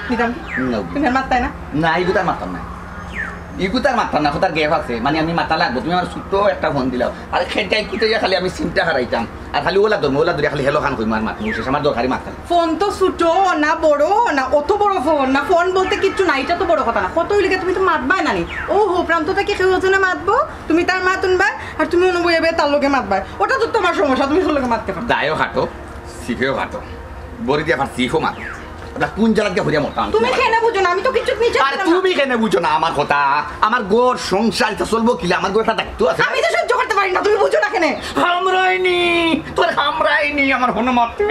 দিতাম। না, তুমি আর মাততায় না? না, ইগুতার মাততাম না। ইগুতার মাততাম না, কথার গ্যাপ আছে। মানে, আমি মাতা লাগবো, তুমি আমার ছোট্ট একটা ফোন দিলাও। আরে, খেলতে আইকুতে ইয়া খালি আমি সিমটা হারাইতাম। আর খালি ওলা ধরমু, ওলা ধরে খালি হেলো খান কইমু আর মাতমু, শেষ আমার দরকারি মাত খালি। ফোন তো ছোট না, বড় না, অত বড় ফোন না, ফোন বলতে কিচ্ছু না, এটা তো বড় কথা না। কত অইলে গিয়া তুমি তো মাতবায় না নি। ও হো, প্রান্ত থাকি কেউ একজনে মাতবো, তুমি তার মাত হুনবায়, আর তুমি অনো বইয়া বইয়া তার লগে মাতবায়। ওটা তো তোমার সমস্যা, তুমি কেউর লগে মাততে পারো। দায়ও খাটো, সিফেও খাটো, বড়ি দিয়া ফার সিফও মাতো। ওটা কোন জায়গা দিয়া হরিয়া মরতাম? তুমি কেনে বুঝো না? আমি তো কিচ্ছু নিচে আরে না। তুমি কেনে বুঝো না আমার কথা? আমার ঘর সংসার এটা চলবো কিলা? আমার ঘর একটা দায়িত্ব আছে। আমি তো সহ্য করতে পারি না, তুমি বুঝো না কেনে? কামড়ায়নি, তোর কামড়ায়নি আমার হনুমাতে।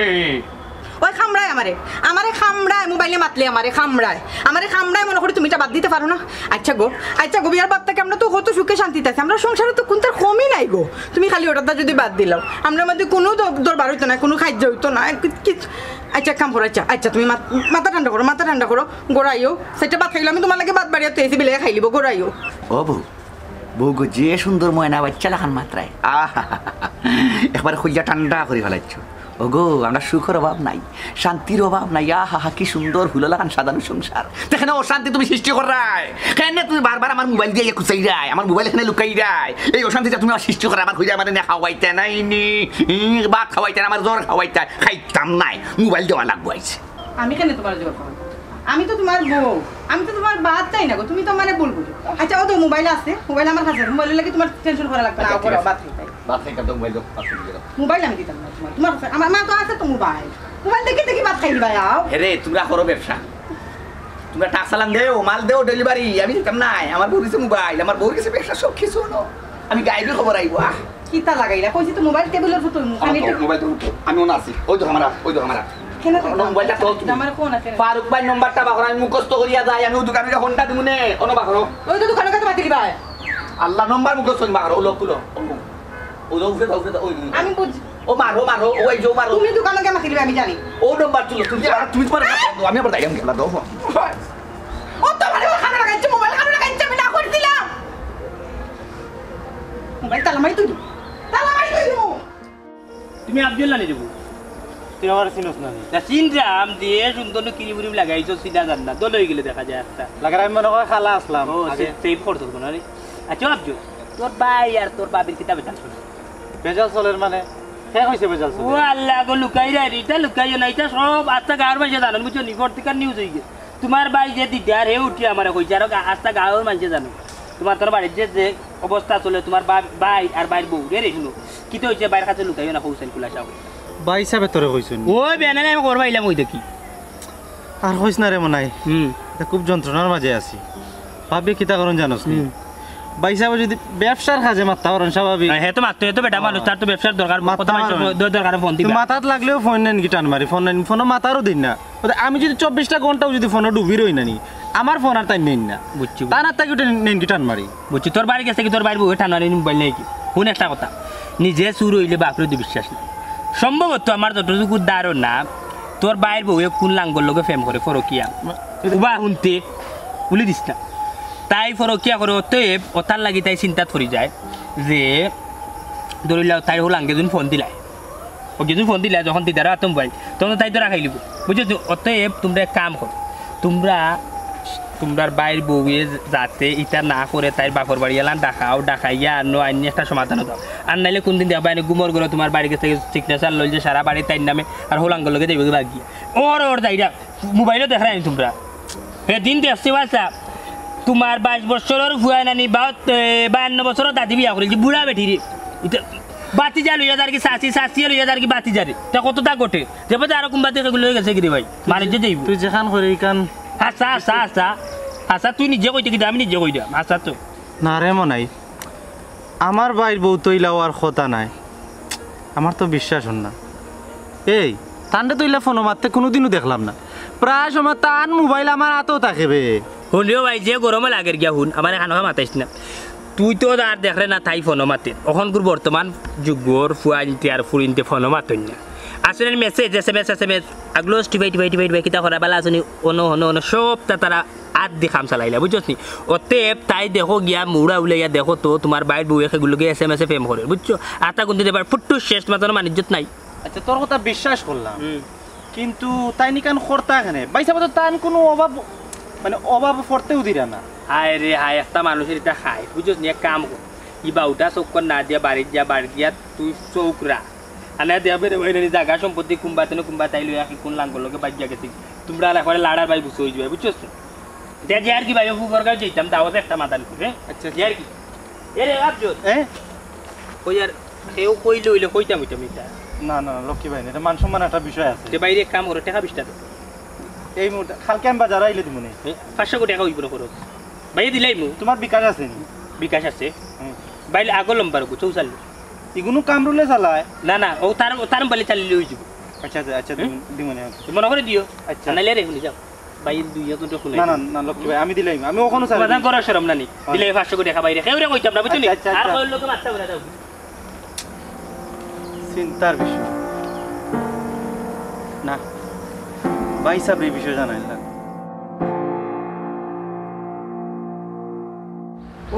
ওই কামড়ায় আমারে, আমারে কামড়ায়, মোবাইলে মাতলে আমারে কামড়ায়, আমারে কামড়ায় মনে করি তুমি এটা বাদ দিতে পারো না। আচ্ছা গো, আচ্ছা গো, বিয়ার বাদ থাকি আমরা তো কত সুখে শান্তিতে আছি, আমরা সংসারে তো কোনটার কমই নাই গো। তুমি খালি ওটাটা যদি বাদ দিলাও, আমরার মাঝে কোনো দ-, দরবার অইতো না, কোনো কাইজ্জা অইতো না, কি-, কি-, আচ্ছা, এক কাম করো, আচ্ছা, আচ্ছা, তুমি মাত-, মাথা ঠান্ডা করো, মাথা ঠান্ডা করো, ঘরো আইও, সেটা ভাত খাইলো, আমি তোমার লাগি ভাত বাড়িয়া থুই আইছি, বিলে খাই লিবো, ঘরো আইও। ও বউ, বউ গো, যে সুন্দর ময়না বাচ্চা লাখান মাতরায়। আহা, একবার কলিজা ঠান্ডা করি ফালাইছো। ওগো, আমরা সুখর অভাব নাই, শান্তির অভাব নাই। আহা হা, কি সুন্দর হুললাখান সাজানো সংসার। তে কেনে অশান্তি তুমি সৃষ্টি কররায়? কেনে তুমি বারবার আমার মোবাইল দিয়া ইয়ে খুঁচাইরায়, আমার মোবাইল এখানে লুকাইরায়? এই অশান্তিটা তুমি আমার সৃষ্টি কররায়, আমার কইরায় আমারে নে খাওয়াইতা নাইনি, ই, ভাত খাওয়াইতা না, আমার জ্বর খাওয়াইতা, খাইতাম নায়, মোবাইল দেওয়া লাগবো আইছে। আমি কেনে তুমার জ্বর খাওয়াইতাম? আমি তো তুমার বউ, আমি তো তুমার ভাত চাই না গো, তুমি তো আমারে ভুল বুঝো। আচ্ছা, ও তো মোবাইল আছে, মোবাইল আমার কাছে, মোবাইলর লাগি তুমার টেনশন করা লাগতো না। আচ্ছা, ঠিক আছে। ভাত খাইতাই। ভাত খাইতাম তো মোবাইল দাও, পাঁচশো টাকা দাও। মোবাইল আমি দিতাম না তুমার, তুমার কাছে, আমার, আমার তো আছে তো মোবাইল। মোবাইল দেখি দেখি ভাত খাইলিবায়, আও। এরে, তুমরা করো ব্যবসা, তুমরা টাকা চালান দেও, মাল দেও, ডেলিভারি, আমি দিতাম নায়। আমার বউর গেছে মোবাইল, আমার বউর গেছে ব্যবসা, সব কিছু অনো। আমি গাইবি খবর আইবো, আহ। কিতা লাগাইলা? কইছি তো মোবাইল টেবিলর উপর থইমু। আমার আমি তো তো মোবাইল তো, আমি অনো আছি। ওই তো আমার, ওই তো আমার। কেনে তো? অনো মোবাইলটা তো তুমি। আমার ফোন আছে। ফারুক ভাইর নাম্বারটা বার করো, আমি মুখস্থ করিয়া যাই, আমি ওই দোকানে গিয়া ফোনটা দিমু নে, অনো বার করো। ওই তো দোকানে কত মাতিলি ভাই? আল্লাহ, নাম্বার মুখস্থ করি বার করো, ও লোক খুলো। ও, ও, ও, উঠে দাও, উঠে দাও, ওই, ওই। আমি বুঝ- ও মারো, মারো, ওই যে ও মারো। তুমি দোকানে গিয়া মাতিলি ভাই, আমি জানি। ও নাম্বার তুলো, তুমি আর তুমি তুমার, আমি আবার যাইলাম, গেলা দাও ফোন। ও তো মানে ও খানা লাগাইছে, মোবাইল খানা লাগাইছে, আমি না করছিলাম। মোবাইল তালা মারি তুই, তালা মারি তুই। তুমি আব্দুল্লাহ নি যাবো? তুই আমার চিনস না নি? না, চিনরাম, যে সুন্দর কিরিম উরিম লাগাইছো, চিনা যার না, দল হয়ে গেলে দেখা যায় একটা। লাগার আমি মনে হয় খালা আসলাম ও, আগে। সে-, সেভ করতো কোনো রে। আচ্ছা, আব্দুল, তোর ভাই আর তোর ভাবির কিতা বেজাল চলে? বেজাল চলের মানে? কে কইছে বেজাল চলে? ও আল্লাহ গো, লুকাইরায় রে, ইটা লুকাইও না, ইটা সব আস্তা গাঁওর মাঝে জানইন, বুঝছো নি? পত্রিকার নিউজ হয়ে গেছে। তুমার ভাই যে দিদার, হে উঠি আমারে কইছে, আর আস্তা গাঁওর মাঝে জানো। তুমার তোর বাড়ির যে, যে অবস্থা চলে, তুমার বা-, ভাই আর ভাইর বউ রে, রে, হুনো, কিতা হইছে, ভাইর কাছে লুকাইও না, কইছেন খুলাসা করি। ভাই সাবে তোরে কইছইন? ওই বেনালে আমি করবা ইলাম ওই দেখি। আর কইস না রে মনাই। হুম। ইটা খুব যন্ত্রণার মাঝে আছি। ভাবি কিতা করইন জানোস নি? হুম। ভাই সাবে যদি ব্যবসার কাজে মাততা পারইন স্বাভাবিক। হ্যাঁ, হে তো মাততো, হে তো বেটা মানুষ, তার তো ব্যবসার দরকার, মাততা কত মানুষ পারইন। দ-, দরকারে ফোন দিবা। মাথাত লাগলেও ফোন নেন কি টান মারি, ফোন নেন, ফোনও মাতারও দিন না। ওতে আমি যদি চব্বিশটা ঘন্টাও যদি ফোনও ডুবি রই না নি, আমার ফোন আর তাইন নেইন না। বুঝছি, তান আর তাকে উঠে নেইন কি টান মারি। বুঝছি, তোর বাড়ি গেছে কি তোর ভাইর বউয়ে টান মারি মোবাইল নেই কি? হুন একটা কথা, নিজে চুর হইলে বাপরে তো বিশ্বাস নাই। সম্ভবত আমার যতটুকু ধারণা, তোর ভাইর বউয়ে কোন লাঙ্গর লগে প্রেম করে, পরকিয়া। উবা হুনতে, উলি দিস না। তাই পরকিয়া করে, অতএব অতার লাগি তাই চিন্তাত পড়ি যায় যে, ধরিলাও তাই হল আঙ্গে যোন ফোন দিলায়। ও কিছু ফোন দিলা যখন দিদার আতো মোবাইল, তখন তাই তো রাখাই লিব, বুঝছো তো? অতএব তুমরা এক কাম করো, তুমরা, তুমরার ভাইর বউয়ে যাতে ইতা না করে, তাইর বাপর বাড়ি এলান ডাকাও, ডাকাইয়া আনো, আইনি একটা সমাধান দাও। আর নাইলে কোনদিন দেখবা এনে গুমর করে তুমার বাড়ি গেছে সিগনেচার লইল যে সারা বাড়ি তাইর নামে, আর হল আঙ্গর লগে যাইবে বাগিয়া। ওর ওর যাইরা, মোবাইলও দেখাই আনি তুমরা। হে দিন দেখছি বাচ্চা, তুমার বাইশ বছরর ফুয়া নানি বা, এ, বায়ান্ন বছরর দাদি বিয়া করিল, যে বুড়া বেটি রে। ইতা বাতিজা লইয়া যার কি চাচি, চাচিয়ে লইয়া যার কি বাতিজারে। তা কতটা ঘটে? যে বাদে আরো কুনবা দেখে লইয়া গেছে কি রে ভাই? মারে যে যাইব। তুই যেখান করে ইখান। আচ্ছা, আচ্ছা, আচ্ছা। আচ্ছা, তুই নিজে কইতে কিতা, আমি নিজে কই দিলাম। আচ্ছা তো। না রে মনাই, আমার ভাইর বউ তো ইলা অওয়ার কথা নায়। আমার তো বিশ্বাস অর না। এই, তানরে তো ইলা ফোনো মাততে কুনুদিনও দেখলাম না। প্রায় সময় তান মোবাইল আমার আতো থাকে বে। হুনিও ভাই, যে গরমে লাগের গিয়া হুন, আমারে খানোখা মাতাইস না। তুই তো আর দেখরে না তাই ফোনো মাতে। অখনকুর বর্তমান যুগর ফুয়াইন্তে আর ফুরিন্তে ফোনো মাতইন না। আসলে message, S M S, S M S, আগলো টিপাই, টিপাই, টিপাই, টিপাই, কিতা করা, বালা আছনি, অনো, অনো, অনো, সবতা তারা আত দি কাম চালাইলা, বুঝছস নি? অতএব তাই দেখো গিয়া মুড়া উলাইয়া দেখো তো, তুমার ভাইর বউয়ে কেগুর লগে এস এম এস এ প্রেম করে, বুঝছো? আতা কুন্তি দেবার ফুট্টু শেষ মাতানো মানিজ্জত নাই। আচ্ছা, তোর কথা বিশ্বাস করলাম, হুম। কিন্তু তাইন ইখান করতা কেনে? ভাইসাবে তো তান কুনু অভাব, মানে, অভাব পড়তেও দিরা না। হায় রে হায়, একটা মানুষের ইতা খায়, বুঝছস নি? এক কাম কর, ই বাউটা চক্কর না দিয়া বাড়িত যা, বাড়িত গিয়া তুই চউখ রাখ। আনে দিয়া বেরে বাইরে নি জাগা সম্পত্তি কুম্বা তেনে কুম্বা তাই লইয়া কি কোন লাঙ্গর লগে বাগিয়া গেছে। তুমরা আর একবারে লাড়ার ভাই বুঝছো অই যাইবায়, বুঝছস তো? দে, যে আর কি ভাই, ও ফুবর গাঁও যাইতাম, দাওয়াত একটা মাদান করে। আচ্ছা, যে আর কি। এ রে, আব্দুল। এ? কই আর, কেউ কইলে অইলে কইতাম অইতাম ইতা। না, না, লক্ষ্মী ভাই, ইটা মান সম্মান একটা বিষয় আছে। যে বাইরে এক কাম করো, টেকা বিশটা দেও। এই মুহূর্তে, কালকে আমি বাজার আইলে দিমু নে। এ, পাঁচশো কোটি টেকা অইবো না খরচ। ভাইয়ে দিলাইমু। তুমার বিকাশ আছে নি? বিকাশ আছে। হুম। বাইলে আগর লম্বার গো, চৌচাল্লিশ। ইগুনু কামরুলে চালায়। না, না, ও তার, ও তার মোবাইলে চালাইলে অই যাইবো। আচ্ছা, আচ্ছা, আচ্ছা, হুম? দিমু, দিমু নে। মনে করে দিও। আচ্ছা। আর নাইলে রে, হুনি যাও। ভাই, দুই হাজার টেকা না, না, না, লক্ষ্মী ভাই, আমি দিলাইমু। আমি অখনো চালাই। সমাধান করার শরম না নি। হ্যাঁ। দিলে পাঁচশো কোটি টেকা বাইরে। কেউরে কইতাম না, বুঝছো নি? আচ্ছা, আচ্ছা, আর আচ্ছা। কইর লোকে মাততাম না, যাও। চিন্তার বিষয়। না, ভাইসাবরে ই বিষয় জানাইল না।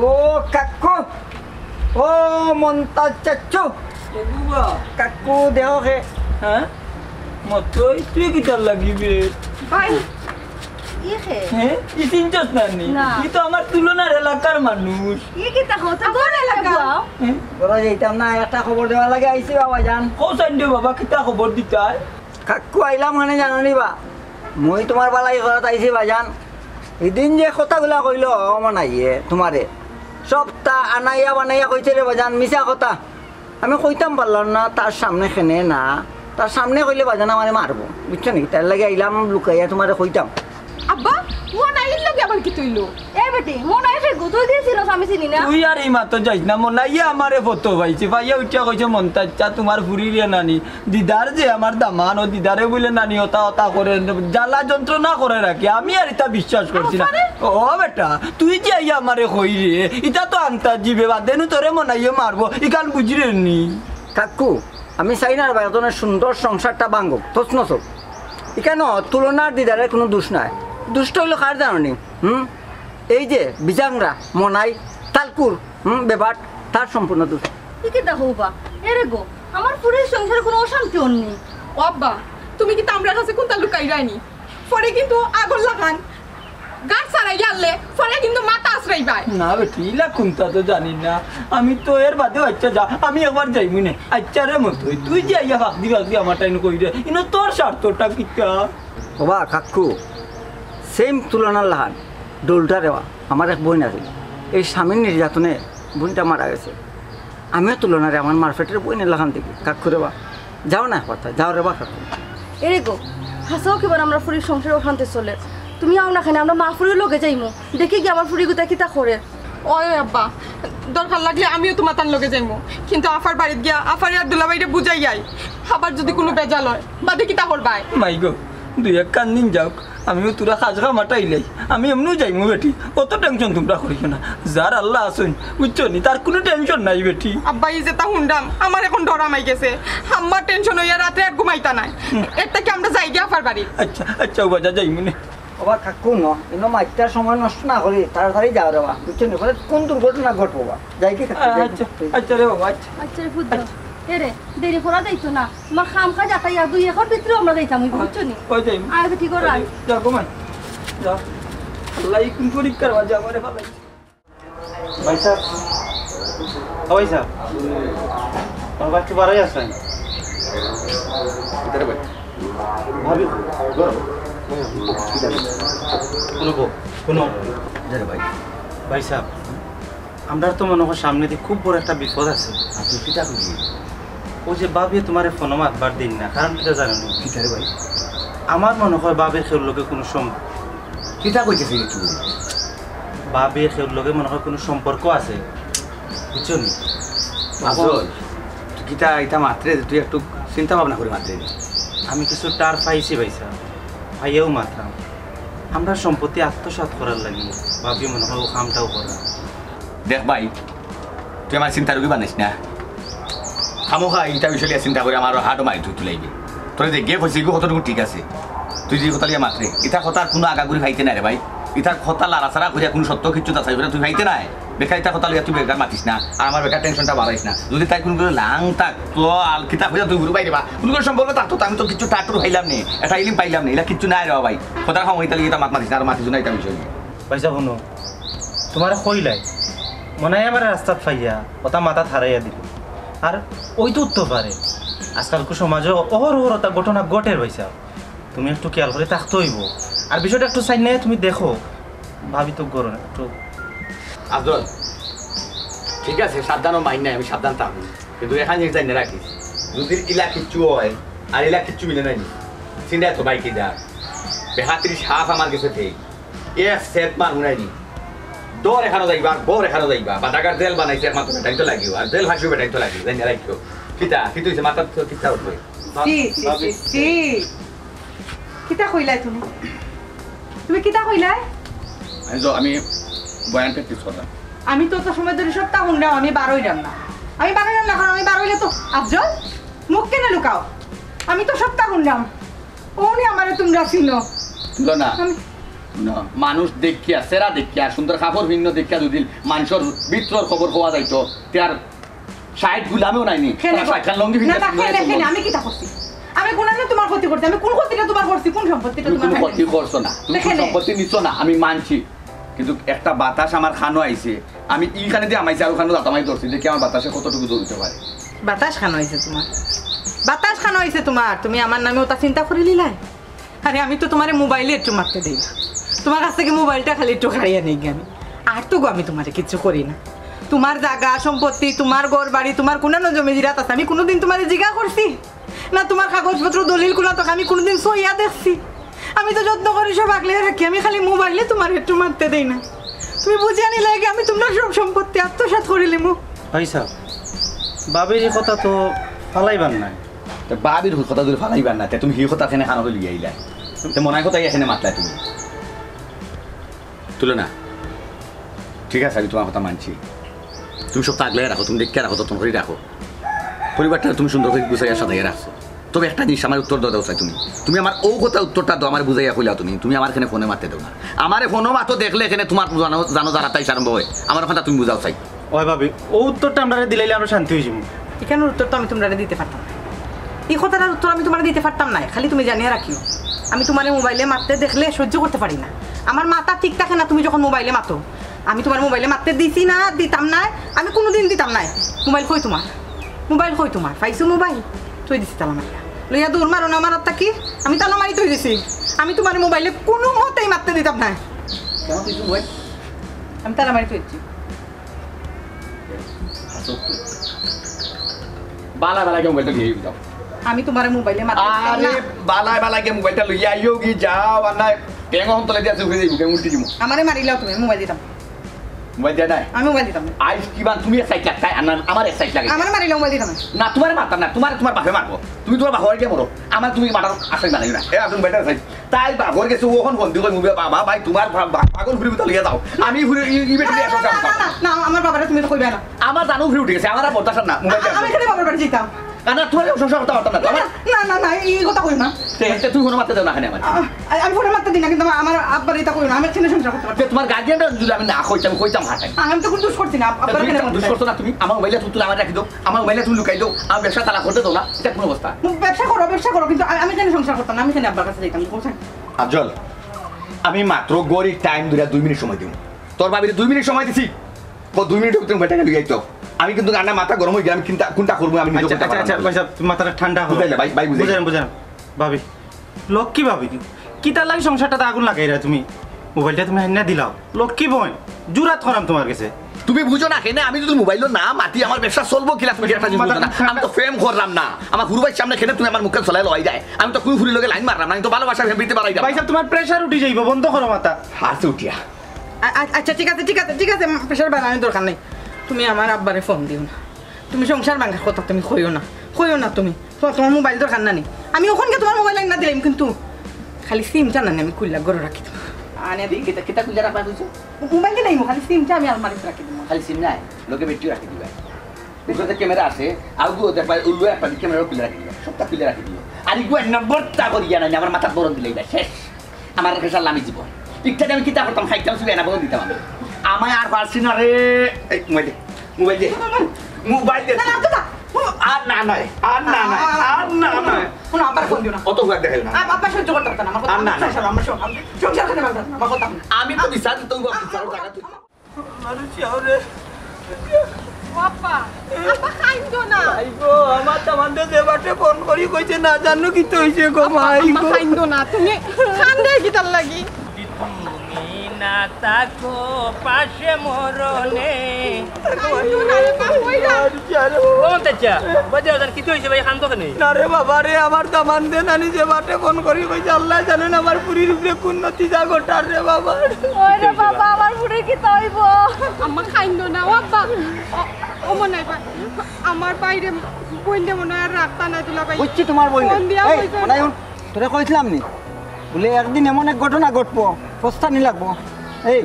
ও কাকু, ও মন্তাজ চাচু, কাকু দেহ কে, হ্যাঁ? মতই, তুই কিতার লাগি বে? ভাই, ই কে? হ্যাঁ? ই চিনছস না নি? না। ই তো আমার তুলনার এলাকার মানুষ। ই কিতা কথা? তোর এলাকা? হ্যাঁ? বড় যাইতাম না, একটা খবর দেওয়ার লাগি আইছি বাবা জান। কও চাইন দে বাবা, কিতা খবর দিতায়? কাকু আইলাম মানে জানো নি বা? মই তোমার বালাই করাত আইছি বাজান। ইদিন যে কথাগুলা কইলো মনাইয়ে তোমারে, সবতা আনাইয়া বানাইয়া কইছে রে বাজান, মিছা কথা। আমি কইতাম পারলাম না, তার সামনে কেনে না, তার সামনে কইলে বাজান আমারে মারবো, বুঝছো নি? তার লাগি আইলাম লুকাইয়া তোমারে কইতাম। আব্বা, মনাইর লগে আবার কিতা অইলো? এ বেটি, মনাইরে গোসল দিয়েছিল, আমি চিনি না। তুই আর এই মাতো যাইস না, মনাইয়ে আমারে ফটো পাইছে, পাইয়া উঠিয়া কইছে, "মন্তাজ চা, তোমার ফুরিরে নানি, দিদার যে আমার দামান, ও দিদারে বুলে নানি ওতা ওতা করে, জ্বালা যন্ত্রণা করে রাখে, আমি আর ইতা বিশ্বাস করছি না।" আরে! ও বেটা, তুই যে আইয়া আমারে কইরে, ইতা তো আন্তাজি বে, বাদেনু তোরে মনাইয়ে মারবো, ইখান বুঝরে নি? কাকু, আমি চাই না রে ভাই, এজনের সুন্দর সংসারটা ভাঙ্গক, তছনছ হোক। ইখানো তুলনার দিদারের কোনো দোষ নাই, দোষটা অইলো কার জানো নি? হুম, এই যে বিজাংরা, মনাই, তালকুর, হুম, বেবাট, তার সম্পূর্ণ দোষ। ই কিতা কও বা? এরে গো, আমার ফুরির সংসারে কোনো অশান্তি অর নি। ও আব্বা, তুমি কিতা আমরার কাছে কুন্তা লুকাইরায় নি? পরে কিন্তু আগর লাখান গাছ ছাড়াই গেলে পরে কিন্তু মাথা আছড়াইবায়। না বেটি, ইলা কুন্তা তো জানি না। আমি তো এর বাদেও, আচ্ছা যা, আমি একবার যাইমু নে। আচ্ছা রে মতই, তুই যে আইয়া ফাঁকদি ফাঁকদি আমার টাইম কইরে, ইনো তোর স্বার্থটা কিতা? ওবা কাকু, সেম তুলনার লাখান, ডোলটা রেওয়া, আমার এক বইন আছিল, এই স্বামীর নির্যাতনে বইনটা মারা গেছে। আমিও তুলনারে আমার মার পেটের বইনের লাখান দেখি, কাকু রেবা। যাও না কথা, যাও রেবা কাকু। এরে গো, হাছাউ কিবার আমরা ফুরির সংসার অশান্তি চলে। তুমি আও না কেনে, আমরা মা ফুরির লগে যাইমু। দেখি গিয়া আমার ফুরি গুতা কিতা করে। ওই আব্বা, দরকার লাগলে আমিও তোমার তার লগে যাইমু, কিন্তু আফার বাড়িত গিয়া আফারে আর দুলাভাইরে বুঝাই আই। আবার যদি কোনো বেজাল হয়, বাদে কিতা করবায়? মাই গো, দুই এক কান দিন যাউক, আমিও তোরা কাজ কামাটাইলাই, আমি এমনেউ যাইমু বেটি, অত টেনশন তোমরা করিও না। যার আল্লাহ আছইন, বুঝছো নি, তার কোনো টেনশন নাই বেটি। আব্বা, ই যেতা হুনরাম, আমার এখন ডর হামাই গেছে। আম্মার টেনশন অইয়া রাত্রে আর ঘুমাইতা নায়। এর থাকি আমরা যাইগি আফার বাড়ি। আচ্ছা, আচ্ছা, ও বাজা যাইমু নে। ওবা কাকু ন, ইনো মাইকটার সময় নষ্ট না করি, তাড়াতাড়ি যাও রেবা, বুঝছো নি? পরে কোন দুর্ঘটনা ঘটবো বা? যাই কি কাকু, যাই কি? আচ্ছা, আচ্ছা রে বাবা, আচ্ছা। আচ্ছা রে পুত, এরে, দেরি করা যাইতো না। তোমার কাম কাজ আটাইয়া দুই একর ভিতরে আমরা যাইতাম, বুঝছো নি? ওই যাই। আয়, বেটি, ঘর আয়। যা, ঘুমাই। যা। আল্লাহ, এই কোন পরীক্ষার মাঝে আমারে ফালাই। ভাই সাহেব, ও ভাই সাহেব, আমার বাচ্চা বারোই আছেন। ভিতরে ভাই। ভাবি, গরম। ভিতরে। কোনো বউ, কোনো। ভিতরে ভাই। ভাই সাহেব, আমরার তো মনে হয় সামনেদি খুব বড় একটা বিপদ আছে। আপনি কিতা কইলি? ওই যে ভাবিয়ে তোমারে ফোনো মাতবার দিন না, কারণ কিতা জানো নি? কিতা রে ভাই? আমার মনে হয় ভাবির কেউর লগে কোনো সম- কিতা কইতেছিস তুই? ভাবির কেউর লগে মনে হয় কোনো সম্পর্ক আছে, বুঝছো নি? আফজল, তুই কিতা ইতা মাতরে, তুই একটু চিন্তা ভাবনা করি মাতরে। আমি কিছু টার পাইছি ভাই সাহেব, পাইয়াউ মাতরাম। আমরার সম্পত্তি আত্মসাৎ করার লাগি ভাবি মনে হয় ও কামটাও করা। দেখ ভাই, তুই আমার চিন্তা রুগী বানাইস না। খামোখা ইটা বিষয় লইয়া চিন্তা করি আমার হার্টও মারি তুই তুলাইবি। তোরে যে গিয়ে কইছি, ইগু কতটুকু ঠিক আছে। তুই যে কথা লইয়া মাতরে, ইতার কথা আর কোনো আগাগুড়ি পাইতে নাই রে ভাই। ইতার কথা লাড়াচাড়া করিয়া কোনো সত্য কিচ্ছু যাচাই করিয়া তুই পাইতে নাই। বেকার ইতার কথা লইয়া তুই বেকার মাতিস না, আর আমার বেকার টেনশনটা বাড়াইস না। যদি তাই কোনো কিছু লাং থাকতো, আর কিতা কইয়া তুই গুরু বাইরে বা, কোনো কোনো সম্পর্ক থাকতো, তা আমি তো কিচ্ছু টাটুর পাইলাম নে, এটা ইলিম পাইলাম নে, এটা কিচ্ছু নাই রে ভাই। কথার খামো ইতা লইয়া ইতা মাত মাতিস না, আর মাতিস না ইতা বিষয় নিয়ে। পয়সা হুনো, তোমারে কইলাই, মনে হয় আমার রাস্তাত পাইয়া, ওটা মাথাত হারাইয়া দিল। আর ওই তো উঠতে পারে, আজকালকু সমাজে অহরহ ওটা ঘটনা ঘটের পয়সা। তুমি একটু খেয়াল করি থাকতে অইবো। আর বিষয়টা একটু সাইড নিয়া তুমি দেখো, ভাবি তো করো একটু। আফজল, ঠিক আছে, সাবধানও মাইর নাই, আমি সাবধান থাকবো। কিন্তু এখান জিনিস জানি রাখিস, যদি ইলা কিচ্ছু হয়, আর ইলা কিচ্ছু মিলে নাই, চিন্তায় তো বাইকে যা। বেহাতির সাপ আমার গেছে ফেই। এক সেট মার হুনাইনি। দর এখানো যাইবা, আর বর এখানো যাইবা। বাদাগার জেল বানাইছে একমাত্র বেটাইন তো লাগিও, আর জেল ফাঁসিও বেটাইন তো লাগিও, জানি রাখিও। কিতা, কিতা হইছে, মাথাত তো কিতা উঠবে? ছি, ছি, ছি, ছি। কিতা কইলায় তুমি? তুমি কিতা কইলায়? আমি তো, আমি বয়ান প্র্যাকটিস করলাম। আমি তো অত সময় ধরি সবটা হুনরাম, আমি বারইরাম না। আমি বারইরাম না, কারণ আমি বারইলে তো আফজল, মুখ কেনে লুকাও? আমি তো সবটা হুনরাম। অনি আমারে তুমরা চিনো। তুলো না। আমি না, মানুষ দেখিয়া, চেহারা দেখিয়া, সুন্দর কাপড় ভিন্ন দেখিয়া যদি মানষর ভিতরর খবর কওয়া যাইতো, তে আর ষাইট গুলামেও নাইনি। কেনে তারা গো? ষাইট খান লঙ্গি না, ভিতরে না, সুন্দর কেনে, সুন্দর। কেনে? আমি কিতা করছি? আমি কোনানে তোমার ক্ষতি করছি? আমি কোন ক্ষতিটা তোমার করছি? কোন সম্পত্তিটা তুমি তোমার কোনো খাইছি? ক্ষতি করছো না, তুমি কোনো দেখে নে। সম্পত্তি নিছো না, আমি মানছি, কিন্তু একটা বাতাস আমার কানো আইছে, আমি ইখানে দিয়া হামাইছি আর ওখানে লাথা মারি ধরছি, দেখি আমার বাতাসে কতটুকু দৌড়িতে পারে। বাতাস কানো আইছে তোমার? বাতাস কানো আইছে তোমার? তুমি আমার নামে ওটা চিন্তা করি নিলায়? আরে, আমি তো তোমারে মোবাইলে একটু মারতে দেই না, তোমার কাছ থেকে মোবাইলটা খালি একটু কাড়িয়া নেই আমি। আর তো গো আমি তোমারে কিচ্ছু করি না। তোমার জাগা সম্পত্তি, তোমার ঘর বাড়ি, তোমার কোনানো জমি জিরাত আছে, আমি কোনোদিন তোমারে জিগা করছি না? তোমার কাগজপত্র দলিল কুলা তো আমি কোনোদিন সইয়া দেখছি? আমি তো যত্ন করি সব আগলে রাখি, আমি খালি মোবাইলে তোমারে একটু মারতে দেই না। তুমি বুঝিয়া নিলায় কি আমি তোমার সব সম্পত্তি আত্মসাৎ করি লিমু। ভাই সাহেব, ভাবির এই কথা তো ফালাইবার নাই। তে ভাবির কথা যদি ফালাইবার না, তে তুমি সেই কথা কেনে কানো লইয়া আইলায়? তে মনাই কথা এখানে মাতলায় তুমি। তুলো না, ঠিক আছে, আমি তোমার কথা মানছি। তুমি সব আগলে রাখো, তুমি দেখিয়া রাখো, যত্ন করি রাখো। পরিবারটা তুমি সুন্দর করি গুছাইয়া সাজাইয়া রাখছো। তবে একটা জিনিস আমার উত্তর দেও চাই তুমি। তুমি আমার ও কথা উত্তরটা দেও, আমার বুঝাইয়া কইলাও তুমি। তুমি আমার এখানে ফোনে মারতে দেও না। আমারে ফোনে মাতো দেখলে এখানে তোমার জানো, জানো যারা তাই আরম্ভ হয়। আমার কথা তুমি বুঝাও চাই। ওই ভাবি, ও উত্তরটা আমরারে দিলাইলে আমরা শান্তি হয়ে যাবো। এখানোর উত্তর তো আমি তোমারে দিতে পারতাম না। এই কথাটার উত্তর আমি তোমারে দিতে পারতাম না। খালি তুমি জানিয়া রাখিও, আমি তোমারে মোবাইলে মারতে দেখলে সহ্য করতে পারি না। আমার মাথা ঠিক থাকে না তুমি যখন মোবাইলে মাতো। আমি তোমার মোবাইলে মারতে দিছি না, দিতাম না, আমি কোনোদিন দিতাম না। মোবাইল কই তোমার? মোবাইল কই তোমার? পাইছো মোবাইল? থই দিছি তালা মারিয়া। লইয়া দৌড় মারো না আমার আত্মা কি? আমি তালা মারি থই দিছি। আমি তোমার মোবাইলে কোনো মতেই মারতে দিতাম না। কেন তুই মোবাইল? আমি তালা মারি থই দিছি। বালা বালা গিয়া মোবাইলটা লইয়া যাও। আমি তোমার মোবাইলে মারতে দিতাম আরে না। বালা বালা গিয়া মোবাইলটা লইয়া আইও কি যাও, আর না ব্যাঙ অখন তলে দিয়া চুকে যাইব, ব্যাঙ উল্টি যাইব। আমারে মারিলাও তুমি, মোবাইল দিতাম। মোবাইল দিয়া নাই? আমি মোবাইল দিতাম না। আইস কিমান তুমি এক সাইড লাগতাই, আর না আমার এক সাইড লাগে। আমারে মারিলাও মোবাইল দিতাম না। না, তোমারে মারতাম না, তোমারে তোমার বাপে মারবো। তুমি তোমার বাপরে গিয়া মরো, আমার তুমি মারার আশাই বানাইও না। এ, এখন বেটার সাইড। তাই বাপর গেছে ওখান ফোন দিয়ে কই, "মুবে বাবা, ভাই, তোমার পা-, পা-, পাগল ফুরি বুতা লইয়া যাও।" আমি ফুরি ই, ই বেটি লইয়া সব কাম না, না, না, না, আমার বাবারে তুমি তো কইবে না। আমার জানো ফুরি উঠে গেছে, আমার আর বর্দাস্ত না। মোবাইল আ-, আমি কেন বাবার বাড়ি যেতাম? না, না, তোমার সংসার করতে পারতাম না, না, তোমার না, না, না, এই কথা কই না। তে, তে তুমি ফোনে মারতে দাও না এখানে আমার। আ-, আ-, আমি ফোনে মারতে দিই না, কিন্তু আমার, আমার আব্বারে এটা কই না, আমি একসাথে সংসার করতে পারতাম। তে তোমার গার্ডিয়ানরা যদি আমি না কইতাম, কইতাম হাঁটাই। আমি তো কোনো দোষ করছি না, আব্বার তুমি কেন একটা দোষ করছি? করছো না তুমি, আমার মোবাইলটা তুমি তুলে আমার রাখি দাও, আমার মোবাইলটা তুমি লুকাই দাও, আমি ব্যবসা তালা করতে দাও না, এটা কোনো অবস্থা? ব্যবসা করো, ব্যবসা করো, কিন্তু আমি, আমি কেন সংসার করতাম না? আমি কেন আব্বার কাছে যাইতাম? বুঝছেন? আফজল, আমি মাত্র গড়ি টাইম ধরে দুই মিনিট সময় দিব। তোর ভাবিরে দুই মিনিট সময় দিছি। ও দুই মিনিটের ভিতরে মোবাইলটা লইয়া আইতো। আমি কিন্তু রান্না মাথা গরম হয়ে গেলাম, কোনটা, কোনটা করবো আমি নিজেও আচ্ছা, করতে আচ্ছা, পারলাম আচ্ছা, না। ভাই সাহেব, তুমি মাথাটা ঠান্ডা করো। বুঝাইলে ভাই, ভাই বুঝাইলাম, বুঝাইলাম। ভাবি, লক্ষ্মী ভাবি, কিতার লাগি সংসারটাতে আগুন লাগাইরা তুমি? মোবাইলটা তুমি আনিয়া দিলাও। লক্ষ্মী বোন, জুরাত করাম তোমার কাছে। তুমি বুঝো না কেনে? আমি যদি মোবাইল না মাতি আমার ব্যবসা চলবো কিলা? তুমি একটা জিনিস বুঝো না। আমি তো প্রেম করলাম না। আমার হুরু ভাইর সামনে কেনে তুমি আমার মুখে চলাই লওয়াই যায়? আমি তো কুই ফুরি লগে লাইন মারলাম না। আমি তো ভালোবাসা ফেম পিতে বাড়াই ভাই সাহেব, তোমার প্রেশার উঠি যাইব, বন্ধ করো মাথা। হাসে উঠিয়া। আ-, আ-, আচ্ছা, ঠিক আছে, ঠিক আছে, ঠিক আছে, প্রেশার বাড়ানোর দরকার নেই। তুমি আমার আব্বারে ফোন দিও না। তুমি সংসার ভাঙার কথা তুমি কইও না, কইও না তুমি। তো তোমার মোবাইল দরকার না নি? আমি ওখানকে তোমার মোবাইল আইনা দিলাম, কিন্তু খালি সিমটা না নি, আমি খুললা ঘরে রাখি দিমু। আনে দি, কিতা, কিতা খুললা রাখবা কইছো? মোবাইল দিলাম, খালি সিমটা আমি আলমারিতে রাখি দিমু। খালি সিম নাই, লগে ব্যাটারি রাখি দিবা। উপরে ক্যামেরা আছে, আগুও দেখবা, উল্লু একটা ক্যামেরা খুলে রাখি দিবা, সবটা খুলে রাখি দিবা। আর ইগুয়ার নম্বরটা করিয়া নাই, আমার মাথাত বরন দিলাইবা, শেষ। আমার প্রেশার লামি জীবন। ইচ্ছা আমি কিতা করতাম, খাইতাম, শুধু এনা বরন দিতাম আমি। আমায় আর পারছি না রে। এই, মোবাইল দে, মোবাইল দে, মোবাইল দে। না, না, না, না। আর না নয়, আর না নয়, আর না নয়। কোনো আব্বার ফোন দিও না। অত হুয়ার দেখাইও না। আব-, আব্বা সহ্য করতে পারতাম না, আমার কথা। আর না, না। সংসার, আমার সং-, আমি সংসার করতে পারতাম না, আমার কথা। আমি তো বিচার দিতে হইব, বিচারর জায়গা তুই। মানুষ আরে। বাপ্পা, আব্বা কাইন্দো না। আইগো, আমার দামান্দে যে বাটে ফোন করি কইছে না জানো কিতা অইছে গো মা, আব্বা, আব্বা আইগো। কাইন্দো না, তুমি কান্দরায় কিতার লাগি? তুমি না থাকো পাশে মরণে। কাইন্দো না রে বাপ, কই না? ও মন্তাজ চাচা, বাজে আজান কিতা অইছে ভাই, কান্দো কেনে? না রে বাবা রে, আমার দামান্দে নানি যে বাটে ফোন করি কইছে, আল্লায় জানইন আমার ফুরির উপরে কুন নতিজা ঘটার রে বাবা। ওই রে বাবা, আমার ফুরির কিতা অইবো? আম্মা কাইন্দো না, ও আব্বা। ও, ও মনাই ভাই, আমার ভাইরে, বইনরে মনে হয় আর রাখতা না দুলা ভাই। বুঝছি তোমার বইন। ফোন দিয়া এই, কইছে। মনাই হুন, তোরে কইছিলাম নি? বুলে একদিন এমন এক ঘটনা ঘটবো, পস্তানি লাগবো। এই,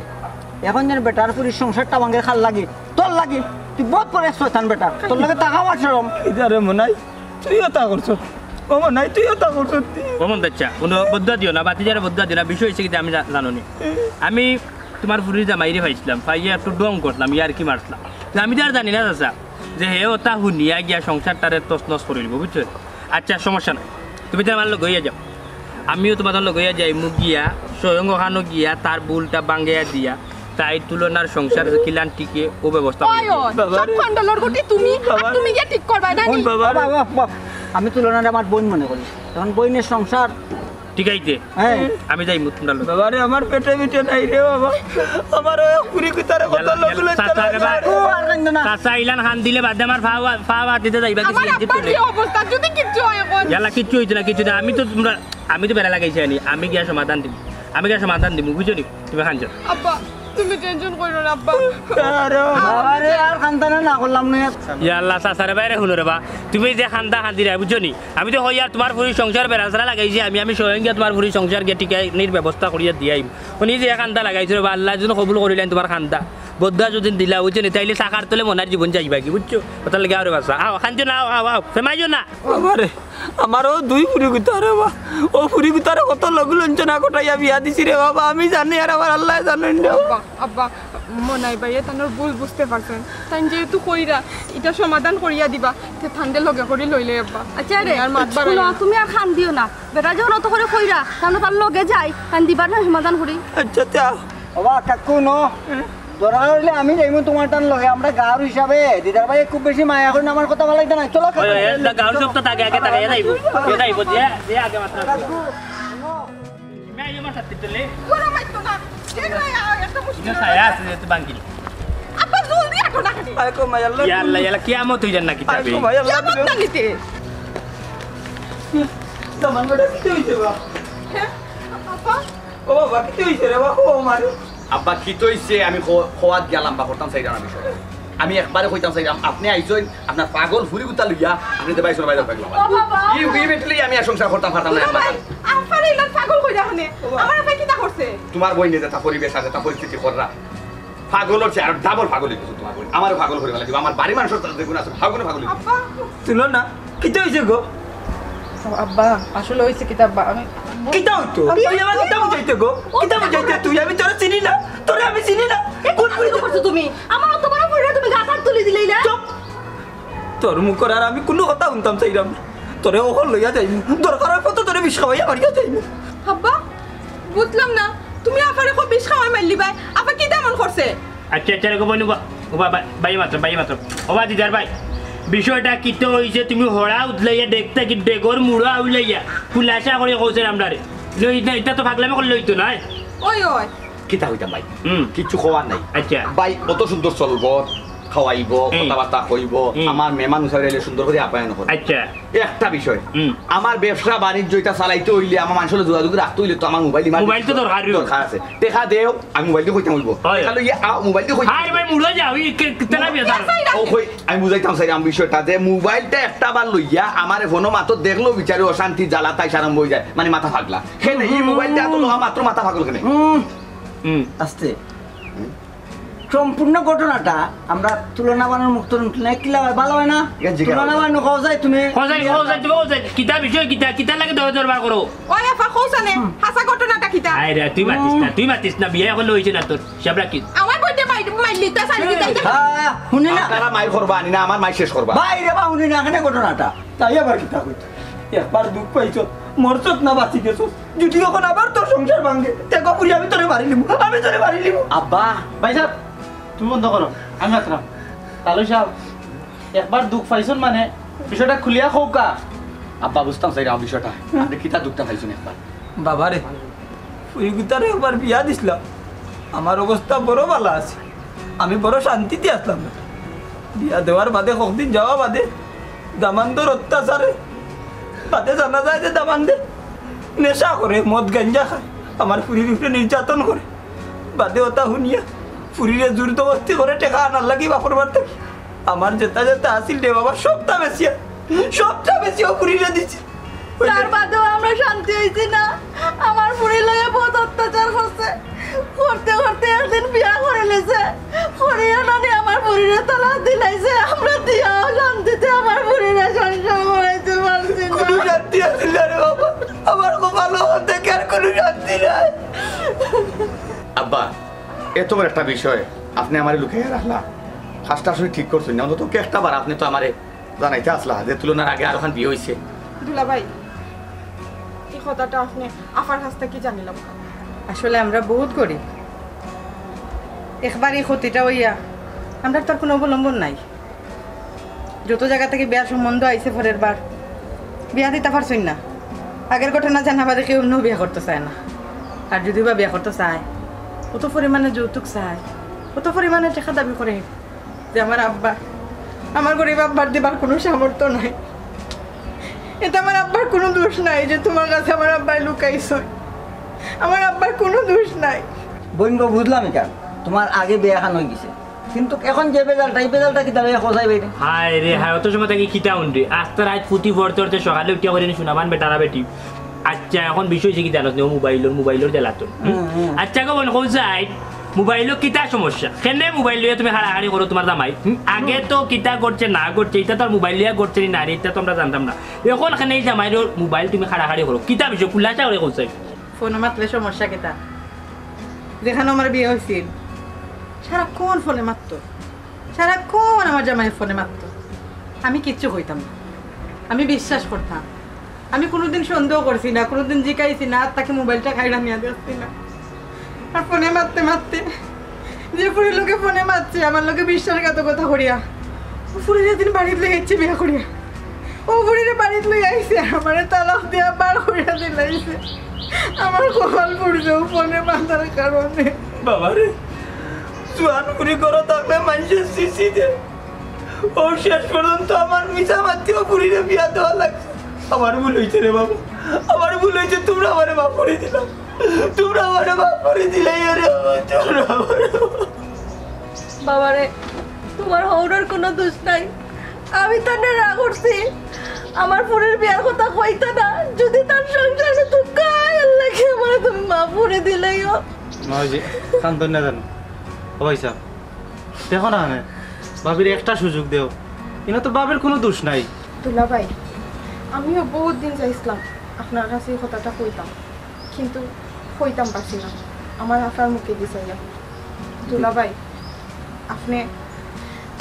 এখন যেন বেটার ফুরির সংসারটা ভাঙের কার লাগি, তোর লাগি। তুই বউত বড় এক শয়তান বেটা, তোর লগে থাকা আমার শরম। ইদারে মনাই, তুইও তা করছস। ও মনাই, তুইও তা করছস। ও মন্তাজ চাচা, কোনো বদদোয়া দিও না, ভাতিজারে বদদোয়া দিও না, বিষয় অইছে কিতা আমি জা-, জানো নি। আমি তোমার ফুরির জামাইরে পাইছিলাম, পাইয়া একটু ঢং করলাম, ইয়ার্কি মারছিলাম। কিন্তু আমি তো আর জানি না চাচা, যে হে ওটা হুনিয়া গিয়া সংসারটারে তছনছ করিলিবো, বুঝছো? আচ্ছা, সমস্যা নাই। তুমি তো আমার লগে অইয়া যাও, আমিও তোমার লগে অইয়া যাইমু গিয়া, স্বয়ং ওখানো গিয়া তার ভুলটা ভাঙ্গাইয়া দিয়া, তাই তুলনার সংসার কিলান টিকে ও ব্যবস্থা করি। ওই, ওই, সব খণ্ডলর গুটি তুমি, আর বাবা। তুমি গিয়া ঠিক করবা না নি? বাবা। বাবা, বাবা, বাবা, আমি তুলনার আমার বোন মনে করি, তখন বোনের সংসার। ঠিক আছে, হ্যাঁ। আমি যাইমু তোমরা লগে। বাবারে, আমার পেটে পিঠে নাই রে বাবা, আমার ওই ফুরি কুতারে কত ইয়াল্লা, লোক ইয়াল্লা, লজ্জা চাচা রে লাগে। বাবা। ও, আর কান্দো না। চাচা, ইলান কান্দিলে বাদে আমার ফাও, ফাও আত দিতে যাইবা কি আমার সিএনজি আব্বার তুলে? কি অবস্থা? যদি কিচ্ছু হয় এখন? ইয়াল্লা, কিচ্ছু হইতো না, কিচ্ছু না। আমি তো তোমরা, আমি তো বেড়া লাগাইছি আনি, আমি গিয়া সমাধান দিমু, আমি গিয়া সমাধান দিমু, বুঝছো নি? তুমি কান্দো। আব্বা, তুমি টেনশন করো না আব্বা। আরে বাবারে, আর কান্দা না করলাম না। ইয়াল্লা, চাচা রে বাইরে হুনো রে বা, তুমি যে কান্দা কান্দিরায়, বুঝছো নি? আমি তো কই আর তোমার ফুরির সংসার বেড়াছেড়া লাগাইছি আমি, আমি স্বয়ং গিয়া তোমার ফুরির সংসার গিয়া টিকানির ব্যবস্থা করিয়া দিয়াইমু। উনি যে কান্দা লাগাইছো রে বা, আল্লায় যেন কবুল করিলাইন তোমার কান্দা। বদদোয়া যদি দিলা, বুঝছো নি? তাইলে চাকার তলে মনার জীবন যাইবা কি, বুঝছো? ওটার লাগি আরো বাসা। আও, কান্দো না, আও, আও, আও, ফেমাইও না। বাবারে, আমারও দুই ফুরি কুতা রে বা। ও ফুরি কুতারে কত লঘু লাঞ্ছনা কটাইয়া বিয়া দিছি রে বাবা, আমি জানি আর আমার আল্লায় জানইন রে বাবা। আব্বা, আব্বা, মনাই ভাইয়ে তানর ভুল বুঝতে পারছইন। তাইন যেহেতু কইরা, ইটা সমাধান করিয়া দিবা, তে তানরে লগে করি লইলে আব্বা। আচ্ছা রে, তুমি আর মাত বাড়াইও না। তুমি আর কান্দিও না। বেটা যখন অত করি কইরা, তাইন তার লগে যাই, তাইন দিবার না সমাধান করি। আচ্ছা, তে আও। বাবা, কাকু, ন। দরকার অইলে আমি যাইমু তোমার তান লগে, আমরা গাঁওর হিসাবে। দিদার ভাই খুব বেশি মায়া করেন, আমার কথা ভালো লাগতো না। চলো, ওই, ওই, কাকু। এটা গাঁওর সব তো তাকে আগে তাকে যাইবো। এ যাইবো, যে, যে আগে মাত্র। কাকু, ন। ইমা, ইমা, সাথে চলে। ওরা মাইতো না। ঠিক নাই, আর একটা মুশকিল ইমা, ছায়া আছে, যে তো বাঙ্গি। আব্বা, জলদি আটো না খালি। আয় কো, মাই আল্লাহ। ইয়া আল্লাহ, ইয়া আল্লাহ, কিয়ামত হই যান নাকি আয় তাবে? কো, মাই আল্লাহ, আয় কো, দিবে। না নিতে। দামান বেটা, কিতা হইছে বা? হ্যাঁ, আব্বা। ও বাবা, কিতা হইছে রে বা? ও মারে। আব্বা, কিতা হইছে? আমি খ-, খোয়াত গিয়া লাম্বা করতাম চাইরাম না বিষয়। আমি একবারে কইতাম চাইরাম, আপনে আইছইন, আপনার পাগল ফুরি গুতা লইয়া, আপনে দেবাই সরবাই দরকার ও বাবা। ই, ই বেটলি আমি আর সংসার করতাম পারতাম না, ও আব্বা। ভাই, আফারে ইলান পাগল কইরা হনে। আমার আফায় কিতা করছে? তোমার বইনে যেটা পরিবেশ আর যেটা পরিস্থিতি কররা, পাগল হচ্ছে, আর ডাবল পাগল হইছে তোমার বইন। আমারও পাগল করে ফেলা দিব, আমার বাড়ি মানুষের যেগুলো আছে, হাগুনে পাগল হইছে। আব্বা। তুলো না, কিতা হইছে গো? ও আব্বা, আসলে হইছে কিতা আব্বা, আমি কিতা হইতো? তুই আমার কিতা বুঝাইতে গো? কিতা বুঝাইতে তুই? আমি তোরে চিনি না, তোরে আমি চিনি না। এ, কোন কিতা পরিচয়? করছো তুমি? আমার অত বড় পরিচয় তুমি গাছ হাত তুলি দিলে না? চুপ। তোর মুখর আর আমি কুনু কথা হুনতাম চাইরাম না। তোরে অখন লইয়া যাইমু, দরকার অয় কত তোরে বিষ খাওয়াইয়া মারিয়া যাইমু। আব্বা, বুঝলাম না, তুমি আফারে খুব বিষ খাওয়াই মারলি ভাই, আফা কিতা এমন করছে? আচ্ছা, আচ্ছা, রেখো বইন, ওবা, ওবা, বা-, বাইয়ে মাত্র, বাইয়ে মাত্র। ওবা, দিদার ভাই, বিষয়টা কিতা হইছে? তুমি হড়া উদলাইয়া, ডেকটা কি ডেগর মুড়া উলাইয়া, খুলাসা করি কইছেন আমরারে। ইটা, ইটা তো পাগলামি করলে হইতো নায়। ওই, ওই। কিতা কইতাম ভাই? হুম। কিচ্ছু কওয়ার নাই। আচ্ছা। ভাই, অত সুন্দর চলবো, খাওয়াইবো, হুম। কথাবার্তা কইবো, হুম। আমার মেহমান হিসাবে আইলে সুন্দর করি আপ্যায়ন করবো। আচ্ছা। একটা বিষয়, হুম। আমার ব্যবসা বাণিজ্য ইটা চালাইতে অইলে, আমার মানষর লগে যোগাযোগ রাখতে অইলে তো আমার মোবাইল ইমান মোবাইল তো দরকার। দরকার আছে। টেকা দেও, আমি মোবাইল দি কইতাম অইবো। হয়। টেকা লইয়া আও, মোবাইল দি কইতাম হায় অইবো। ভাই, মুড়া যাও, ই কে-, কিতা না বিয়া তার? ও কই, আমি বুঝাইতাম চাইরাম বিষয়টা যে মোবাইলটা একটা বার লইয়া আমার ফোনো মাত্র দেখলেও বিচারে অশান্তি, জ্বালা, তাইশ আরম্ভ হয়ে যায়, মানে মাথা ফাগলা। কেনে ই মোবাইলটা এত লওয়া মাত্র মাথা ফাগল কেনে? হুম। হুম। আস্তে। হুম। সম্পূর্ণ ঘটনাটা আমরা তুলনা বানানোর মুক্ত না কিলা হয়, ভালো হয় না? ইয়া জিজ্ঞাসা তুলনা করো। বানানো কওয়া যায় তুমি? কওয়া যায়, কওয়া যায়, তুমি কওয়া যায়। কিতা বিষয় কিতা? কিতা লাগে দর দরবার করো? ওই আফা, কও সানে, হুম। হাছা ঘটনাটা কিতা? আয় রে, তুই মাতিস না, হুম। তুই মাতিস না, বিয়া এখন হইছে না তোর, হিসাব রাখিস। আমার বইতে মাই-, মাইলি, তা সারি দিতে। হ্যাঁ, হুনি না। আপনারা মাই করবা, আনি না, আমার মাই শেষ করবা। ভাই রে বা, হুনি না, এখানে ঘটনাটা। তাই আবার কিতা কইতো? একবার দুঃখ পাইছো, মরছত না বাঁচি গেছো। যদি এখন আবার তোর সংসার ভাঙে, দেখো পুরি আমি তোরে মারিলিমু, আমি তোরে মারিলিমু। আব্বা। ভাই সাহেব, তুমি বন্ধ করো, আমি মাতরাম। তালু সাহেব, একবার দুঃখ পাইছন মানে বিষয়টা খুলিয়া কউক্কা। আব্বা, বুঝতাম চাইরাম বিষয়টা, আপনে কিতা দুঃখটা পাইছন একবার? বাবারে, ফুরিগুতারে একবার বিয়া দিছলাম, আমার অবস্থা বড় ভালা আছে, আমি বড় শান্তিতে আছলাম। বিয়া দেওয়ার বাদে কতদিন যাওয়া বাদে দামান্দর অত্যাচারে বাদে জানা যায় যে দামান্দে নেশা করে, মদ গাঞ্জা খায়, আমার ফুরির উপরে নির্যাতন করে। বাদে ওটা হুনিয়া ফুরিরে জোর জবরদস্তি করে টেকা আনার লাগি বাপর বাড়ি থাকি আমার যেটা যেটা আছিল রে বাবা, সবটা বেচিয়া, সবটা বেচিয়া ফুরিরে দিছি। তার বাদেও আমরা শান্তি হইছি না। আমার ফুরির লগে বহুত অত্যাচার করছে। করতে করতে একদিন বিয়া করে লেছে। করিয়া নানি আমার ফুরিরে তালাক দিলাইছে। আমরা দিয়াও শান্তিতে আমার ফুরিরে সংসার করাইতে পারছি না। কোনো শান্তি আছিল না রে বাবা। আমার কপালো দেখে আর কোনো শান্তি নাই। আব্বা, এত বড় একটা বিষয় আপনে আমারে লুকাইয়া রাখলা। কাজটা আসলে ঠিক করছইন না। অন্তত একটা বার আপনে তো আমারে জানাইতা আছলা যে তুলনার আগে আরোখান বিয়া হইছে। দুলাভাই, কথাটা আপনে আফার কাছ থাকি জানিলাম। আসলে আমরা বহুত গরিব, একবার ই ক্ষতিটা অইয়া আমরার তো আর কুনু অবলম্বন নাই। যত জাগা থাকি বিয়ার সম্বন্ধ আইছে পরের বার, বিয়া দিতা পারছইন না। আগের ঘটনা জানা বাদে কেউ অন্য বিয়া করতো চায় না। আর যুদি বা বিয়া করতো চায়, অত পরিমাণে যৌতুক চায়, অত পরিমাণে টেকা দাবি করে যে আমার আব্বা, আমার গরিব আব্বার দিবার কুনু সামর্থ্য নাই। এতে আমার আব্বার কুনু দোষ নাই যে তুমার কাছে আমার আব্বায় লুকাইছইন। আমার আব্বার কুনু দোষ নাই। বইন গো, বুঝলাম ইখান, তুমার আগে বিয়া খান অইগেছে, কিন্তু এখন যে বেজালটা, ই বেজালটা কিতা লইয়া খোঁজাই বাইরে? হায় রে হায়, অত সময় থাকি কিতা হুনরে? আস্তা রাইত ফুটি পড়তে পড়তে সকালে উঠিয়া করি নি শোনাবান বেটারা বেটি। আচ্ছা, এখন বিষয় অইছে কি জানোস নি? ও মোবাইলর, মোবাইলর জ্বালাতন। হুম? হুম, হুম। আচ্ছা গো বইন, কও চাই, মোবাইলো কিতা সমস্যা? কেনে মোবাইল লইয়া তুমি কাড়াকাড়ি করো তুমার জামাই? হুম? আগে তো কিতা করছে না করছে, ইটা তো আর মোবাইল লইয়া করছে নি না রে, ইটা তো আমরা জানতাম না। এখন কেনে ই জামাইর মোবাইল তুমি কাড়াকাড়ি করো? কিতা বিষয়? খুলাসা করি কও চাই। ফোনো মাতলে সমস্যা কিতা? যেখানো আমার বিয়া অইছিল, সারাক্ষণ ফোনে মাততো, সারাক্ষণ আমার জামাই ফোনে মাততো। আমি কিচ্ছু কইতাম না, আমি বিশ্বাস করতাম। আমি কুনুদিন সন্দেহ করছি না, কুনুদিন জিকাইছি না, আর তাকে মোবাইলটা কাইড়া নিয়া দেখছি না। আর ফোনে মাততে মাততে যে ফুরির লগে ফোনে মাতছে, আমার লগে বিশ্বাসঘাতকতা করিয়া, ও ফুরিরে দিন বাড়িত লই আইছে বিয়া করিয়া। ও ফুরিরে বাড়িত লই আইছে, আমারে তালাক দিয়া বার করিয়া দিলাইছে। আমার কপাল পুড়ছে ও ফোনে মাতার কারণে। বাবারে, জুয়ান ফুরি ঘরো থাকলে মাইনষে ছি ছি দে। ও শেষ পর্যন্ত আমার মিছা মাতিও ফুরিরে বিয়া দেওয়া লাগছে। আমার ভুল অইছে রে বাবা, আমার ভুল অইছে, তুমরা আমারে মাফ করি দিলাও, তুমরা আমারে মাফ করি দিলাও রে বাবা, তুমরা আমারে মাফ বাবারে, তুমার হউরর কুনু দোষ নাই। আমি তারে রাগ করছি, আমার ফুরির বিয়ার কথা কইতা না। যুদি তার সংসারে দুঃখ অয়, আল্লাহ কি আমারে তুমি মাফ করি দিলাইও। মা, ওই যে, কান্দন না জানো। ও ভাই সাহেব, দেখো না, মানে, ভাবির একটা সুযোগ দেও। ইনো তো ভাবির কুনু দোষ নাই। দুলাভাই, আমিও বহুত দিন চাইছিলাম আপনার কাছে এই কথাটা কইতাম, কিন্তু কইতাম পারছি না, আমার আফার মুখে দি চাইয়া। দুলাভাই, আপনে,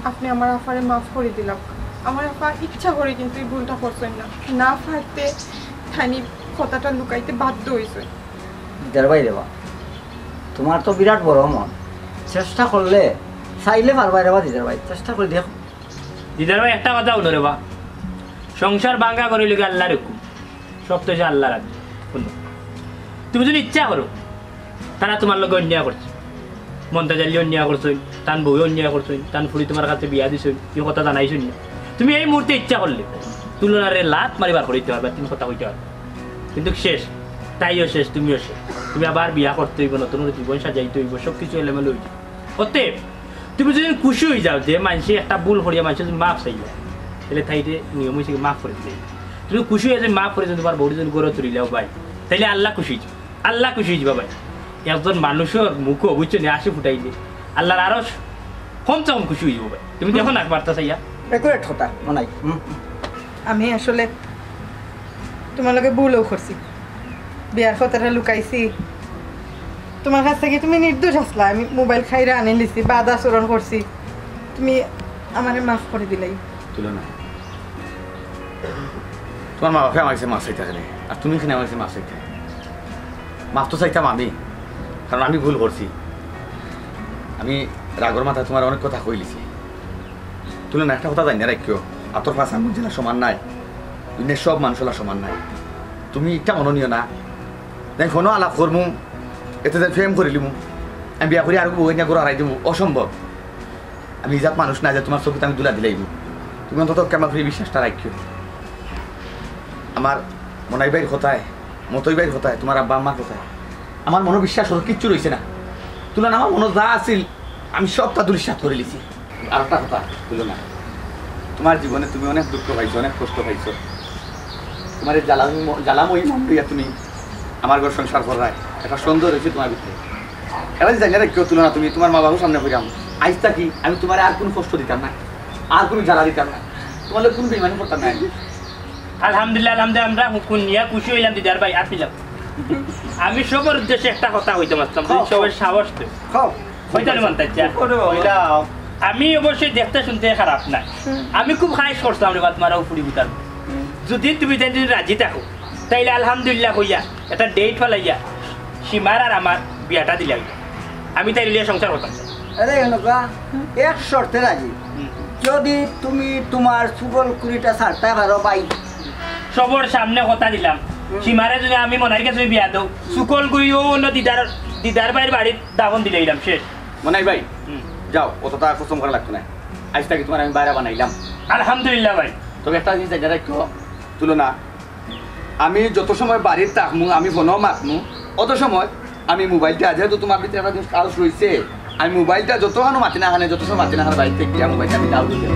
আপনে আমার আফারে মাফ করি দিলাম। আমার আফা ইচ্ছা করি কিন্তু এই ভুলটা করছইন না, না পারতে তাইন কথাটা লুকাইতে বাধ্য অইছইন। দিদার ভাই রে বা, তুমার তো বিরাট বড় মন, চেষ্টা করলে, চাইলে পারবায় রে বা দিদার ভাই, চেষ্টা করি দেখো। দিদার ভাই, একটা কথা হুনো রে বা, সংসার ভাঙ্গা করি লগে আল্লাহর হুকুম, সব তো অইছে আল্লাহর আদেশ। হুনো, তুমি যুদি ইচ্ছা করো, তারা তুমার লগে অন্যায় করছে, মন্তাজ আলী অন্যায় করছইন, তান বউয়ে অন্যায় করছইন, তান ফুরি তুমার কাছে বিয়া দিছইন, ই কথা জানাইছইন না। তুমি এই মুহূর্তে ইচ্ছা করলে তুলনারে লাত মারি বার করি দিতে পারবায়, তুমি কথা কইতে পারবায়। কিন্তু শেষ, তাইও শেষ, তুমিও শেষ। তুমি আবার বিয়া করতে অইবো, নতুন করি জীবন সাজাইতে অইবো, সব কিছু এলোমেলো অইযিবো। অতএব তুমি যুদি খুশি অইযাও যে মাইনষে একটা ভুল করিয়া মাইনষে যুদি মাফ চাইলে, তাইলে তাইরে নিয়ম অইছে কি মাফ করি দিলে। তুমি খুশি অইয়া যুদি মাফ করি যুদি তুমার বউরে যুদি ঘরো তুলিলাও ভাই, তাইলে আল্লাহ খুশি অইযিবা, আল্লাহ খুশি অইযিবা ভাই। একজন মানুষর মুখো, বুঝছো নি, হাসি ফুটাইলে আল্লাহর আরশ কমসে কম খুশি অইযিবো ভাই। তুমি দেখো না একবার তা চাইয়া। Accurate কথা, মনাই। হুম। আমি আসলে তুমার লগে ভুলও করছি, বিয়ার কথাটা লুকাইছি। তুমার কাছ থাকি তুমি নির্দোষ আছলা, আমি মোবাইল কাইড়া আনিলিছি, বদ আচরণ করছি, তুমি আমারে মাফ করি দিলাইও। তুলনা, তুমার মা বাপে আমার কাছে মাফ চাইতা কেনে, আর তুমি কেনে আমার কাছে মাফ চাইতা? মাফ তো চাইতাম আমি, কারণ আমি ভুল করছি। আমি রাগর মাথায় তুমারে অনেক কথা কইলিছি। তুলনা, একটা কথা জানিয়া রাখিও, আতর পাঁচ আঙ্গুল যেলা সমান নায়, দুনিয়ার সব মানুষ অলা সমান নায়। তুমি ইটা মনো নিও না, আমি ফোনো আলাপ করমু, এতে যেন প্রেম করিলিমু, আমি বিয়া করি আরগু বউ আনিয়া ঘরো হারাই দিমু, অসম্ভব। আমি ইজাত মানুষ না যে তুমার চউখো আমি ধুলা দিলাইমু। তুমি অন্তত ক্ষমা করি বিশ্বাসটা রাখিও। আমার মনাই ভাইর কথায়, মতই ভাইর কথায়, তুমার আব্বা আম্মার কথায় আমার মনো বিশ্বাস অইলো, কিচ্ছু রইছে না। তুলনা, আমার মনো যা আছিল, আমি সবটা ধুলিস্যাৎ করিলিছি। আর একটা কথা, তুলনা, তুমার জীবনে তুমি অনেক দুঃখ পাইছো, অনেক কষ্ট পাইছো। তুমার এই জ্বালাময় ম-, জ্বালাময় মন লইয়া তুমি আমার ঘর সংসার কররায়, একটা সন্দেহ রইছে তুমার ভিতরে। ইটা জানিয়া রাখিও তুলনা, তুমি তুমার মা বাবার সামনে কইরাম, আইজ থাকি আমি তুমারে আর কুনু কষ্ট দিতাম না, আর কুনু জ্বালা দিতাম না, তুমার লগে কুনু বেইমানি করতাম না। আলহামদুলিল্লাহ, আলহামদুলিল্লাহ, আমরা হুকুন নিয়া খুশি অইলাম দিদার ভাই, আপিলাম। আমি সবর উদ্দেশ্যে একটা কথা কইতাম আসলাম, কও, সবর কও। সাহস দেও। কও। কইতাম মন চাইছে। কও রে বাবা। কইলাম। আমি অবশ্যই দেখতে শুনতে খারাপ নায়। হুম। আমি খুব খাইশ করছিলাম রে বা, তুমার ও ফুরি গুতার। হুম। যুদি তুমি তাইন যুদি রাজি থাকো, তাইলে আলহামদুলিল্লাহ কইয়া একটা ডেট ফালাইয়া সীমার আর আমার বিয়াটা দিলাইলাম। আমি তাইর লইয়া সংসার করতাম চাই। আরে, এনকা এক শর্তে রাজি। হুম। যদি তুমি তোমার চুগল কুড়িটা ছাড়তে পারো ভাই। সবর সামনে কথা দিলাম, সীমারে যদি আমি মনাইর কাছে বিয়া দেও, চুগল কুড়ি অইলো দিদার, দিদার ভাইর বাড়িত দাফন দিলাইলাম, শেষ। মনাই ভাই, হুম। যাও, অতটা কসম করা লাগতো না। আইজ থাকি তোমার আমি বাইরা বানাইলাম। আলহামদুলিল্লাহ ভাই। তবে একটা জিনিস জানিয়া রাখো, তুলনা, আমি যত সময় বাড়িত থাকমু, আমি ফোনও মাতমু, অত সময় আমি মোবাইলটা, যেহেতু তোমার ভিতরে একটা জিনিস কাজ রইছে, আমি মোবাইলটা যত খানো মাতি না খানে, যত সময় মাতি না খানে বাড়িত থাকি গিয়া মোবাইলটা আমি দাও দিতে।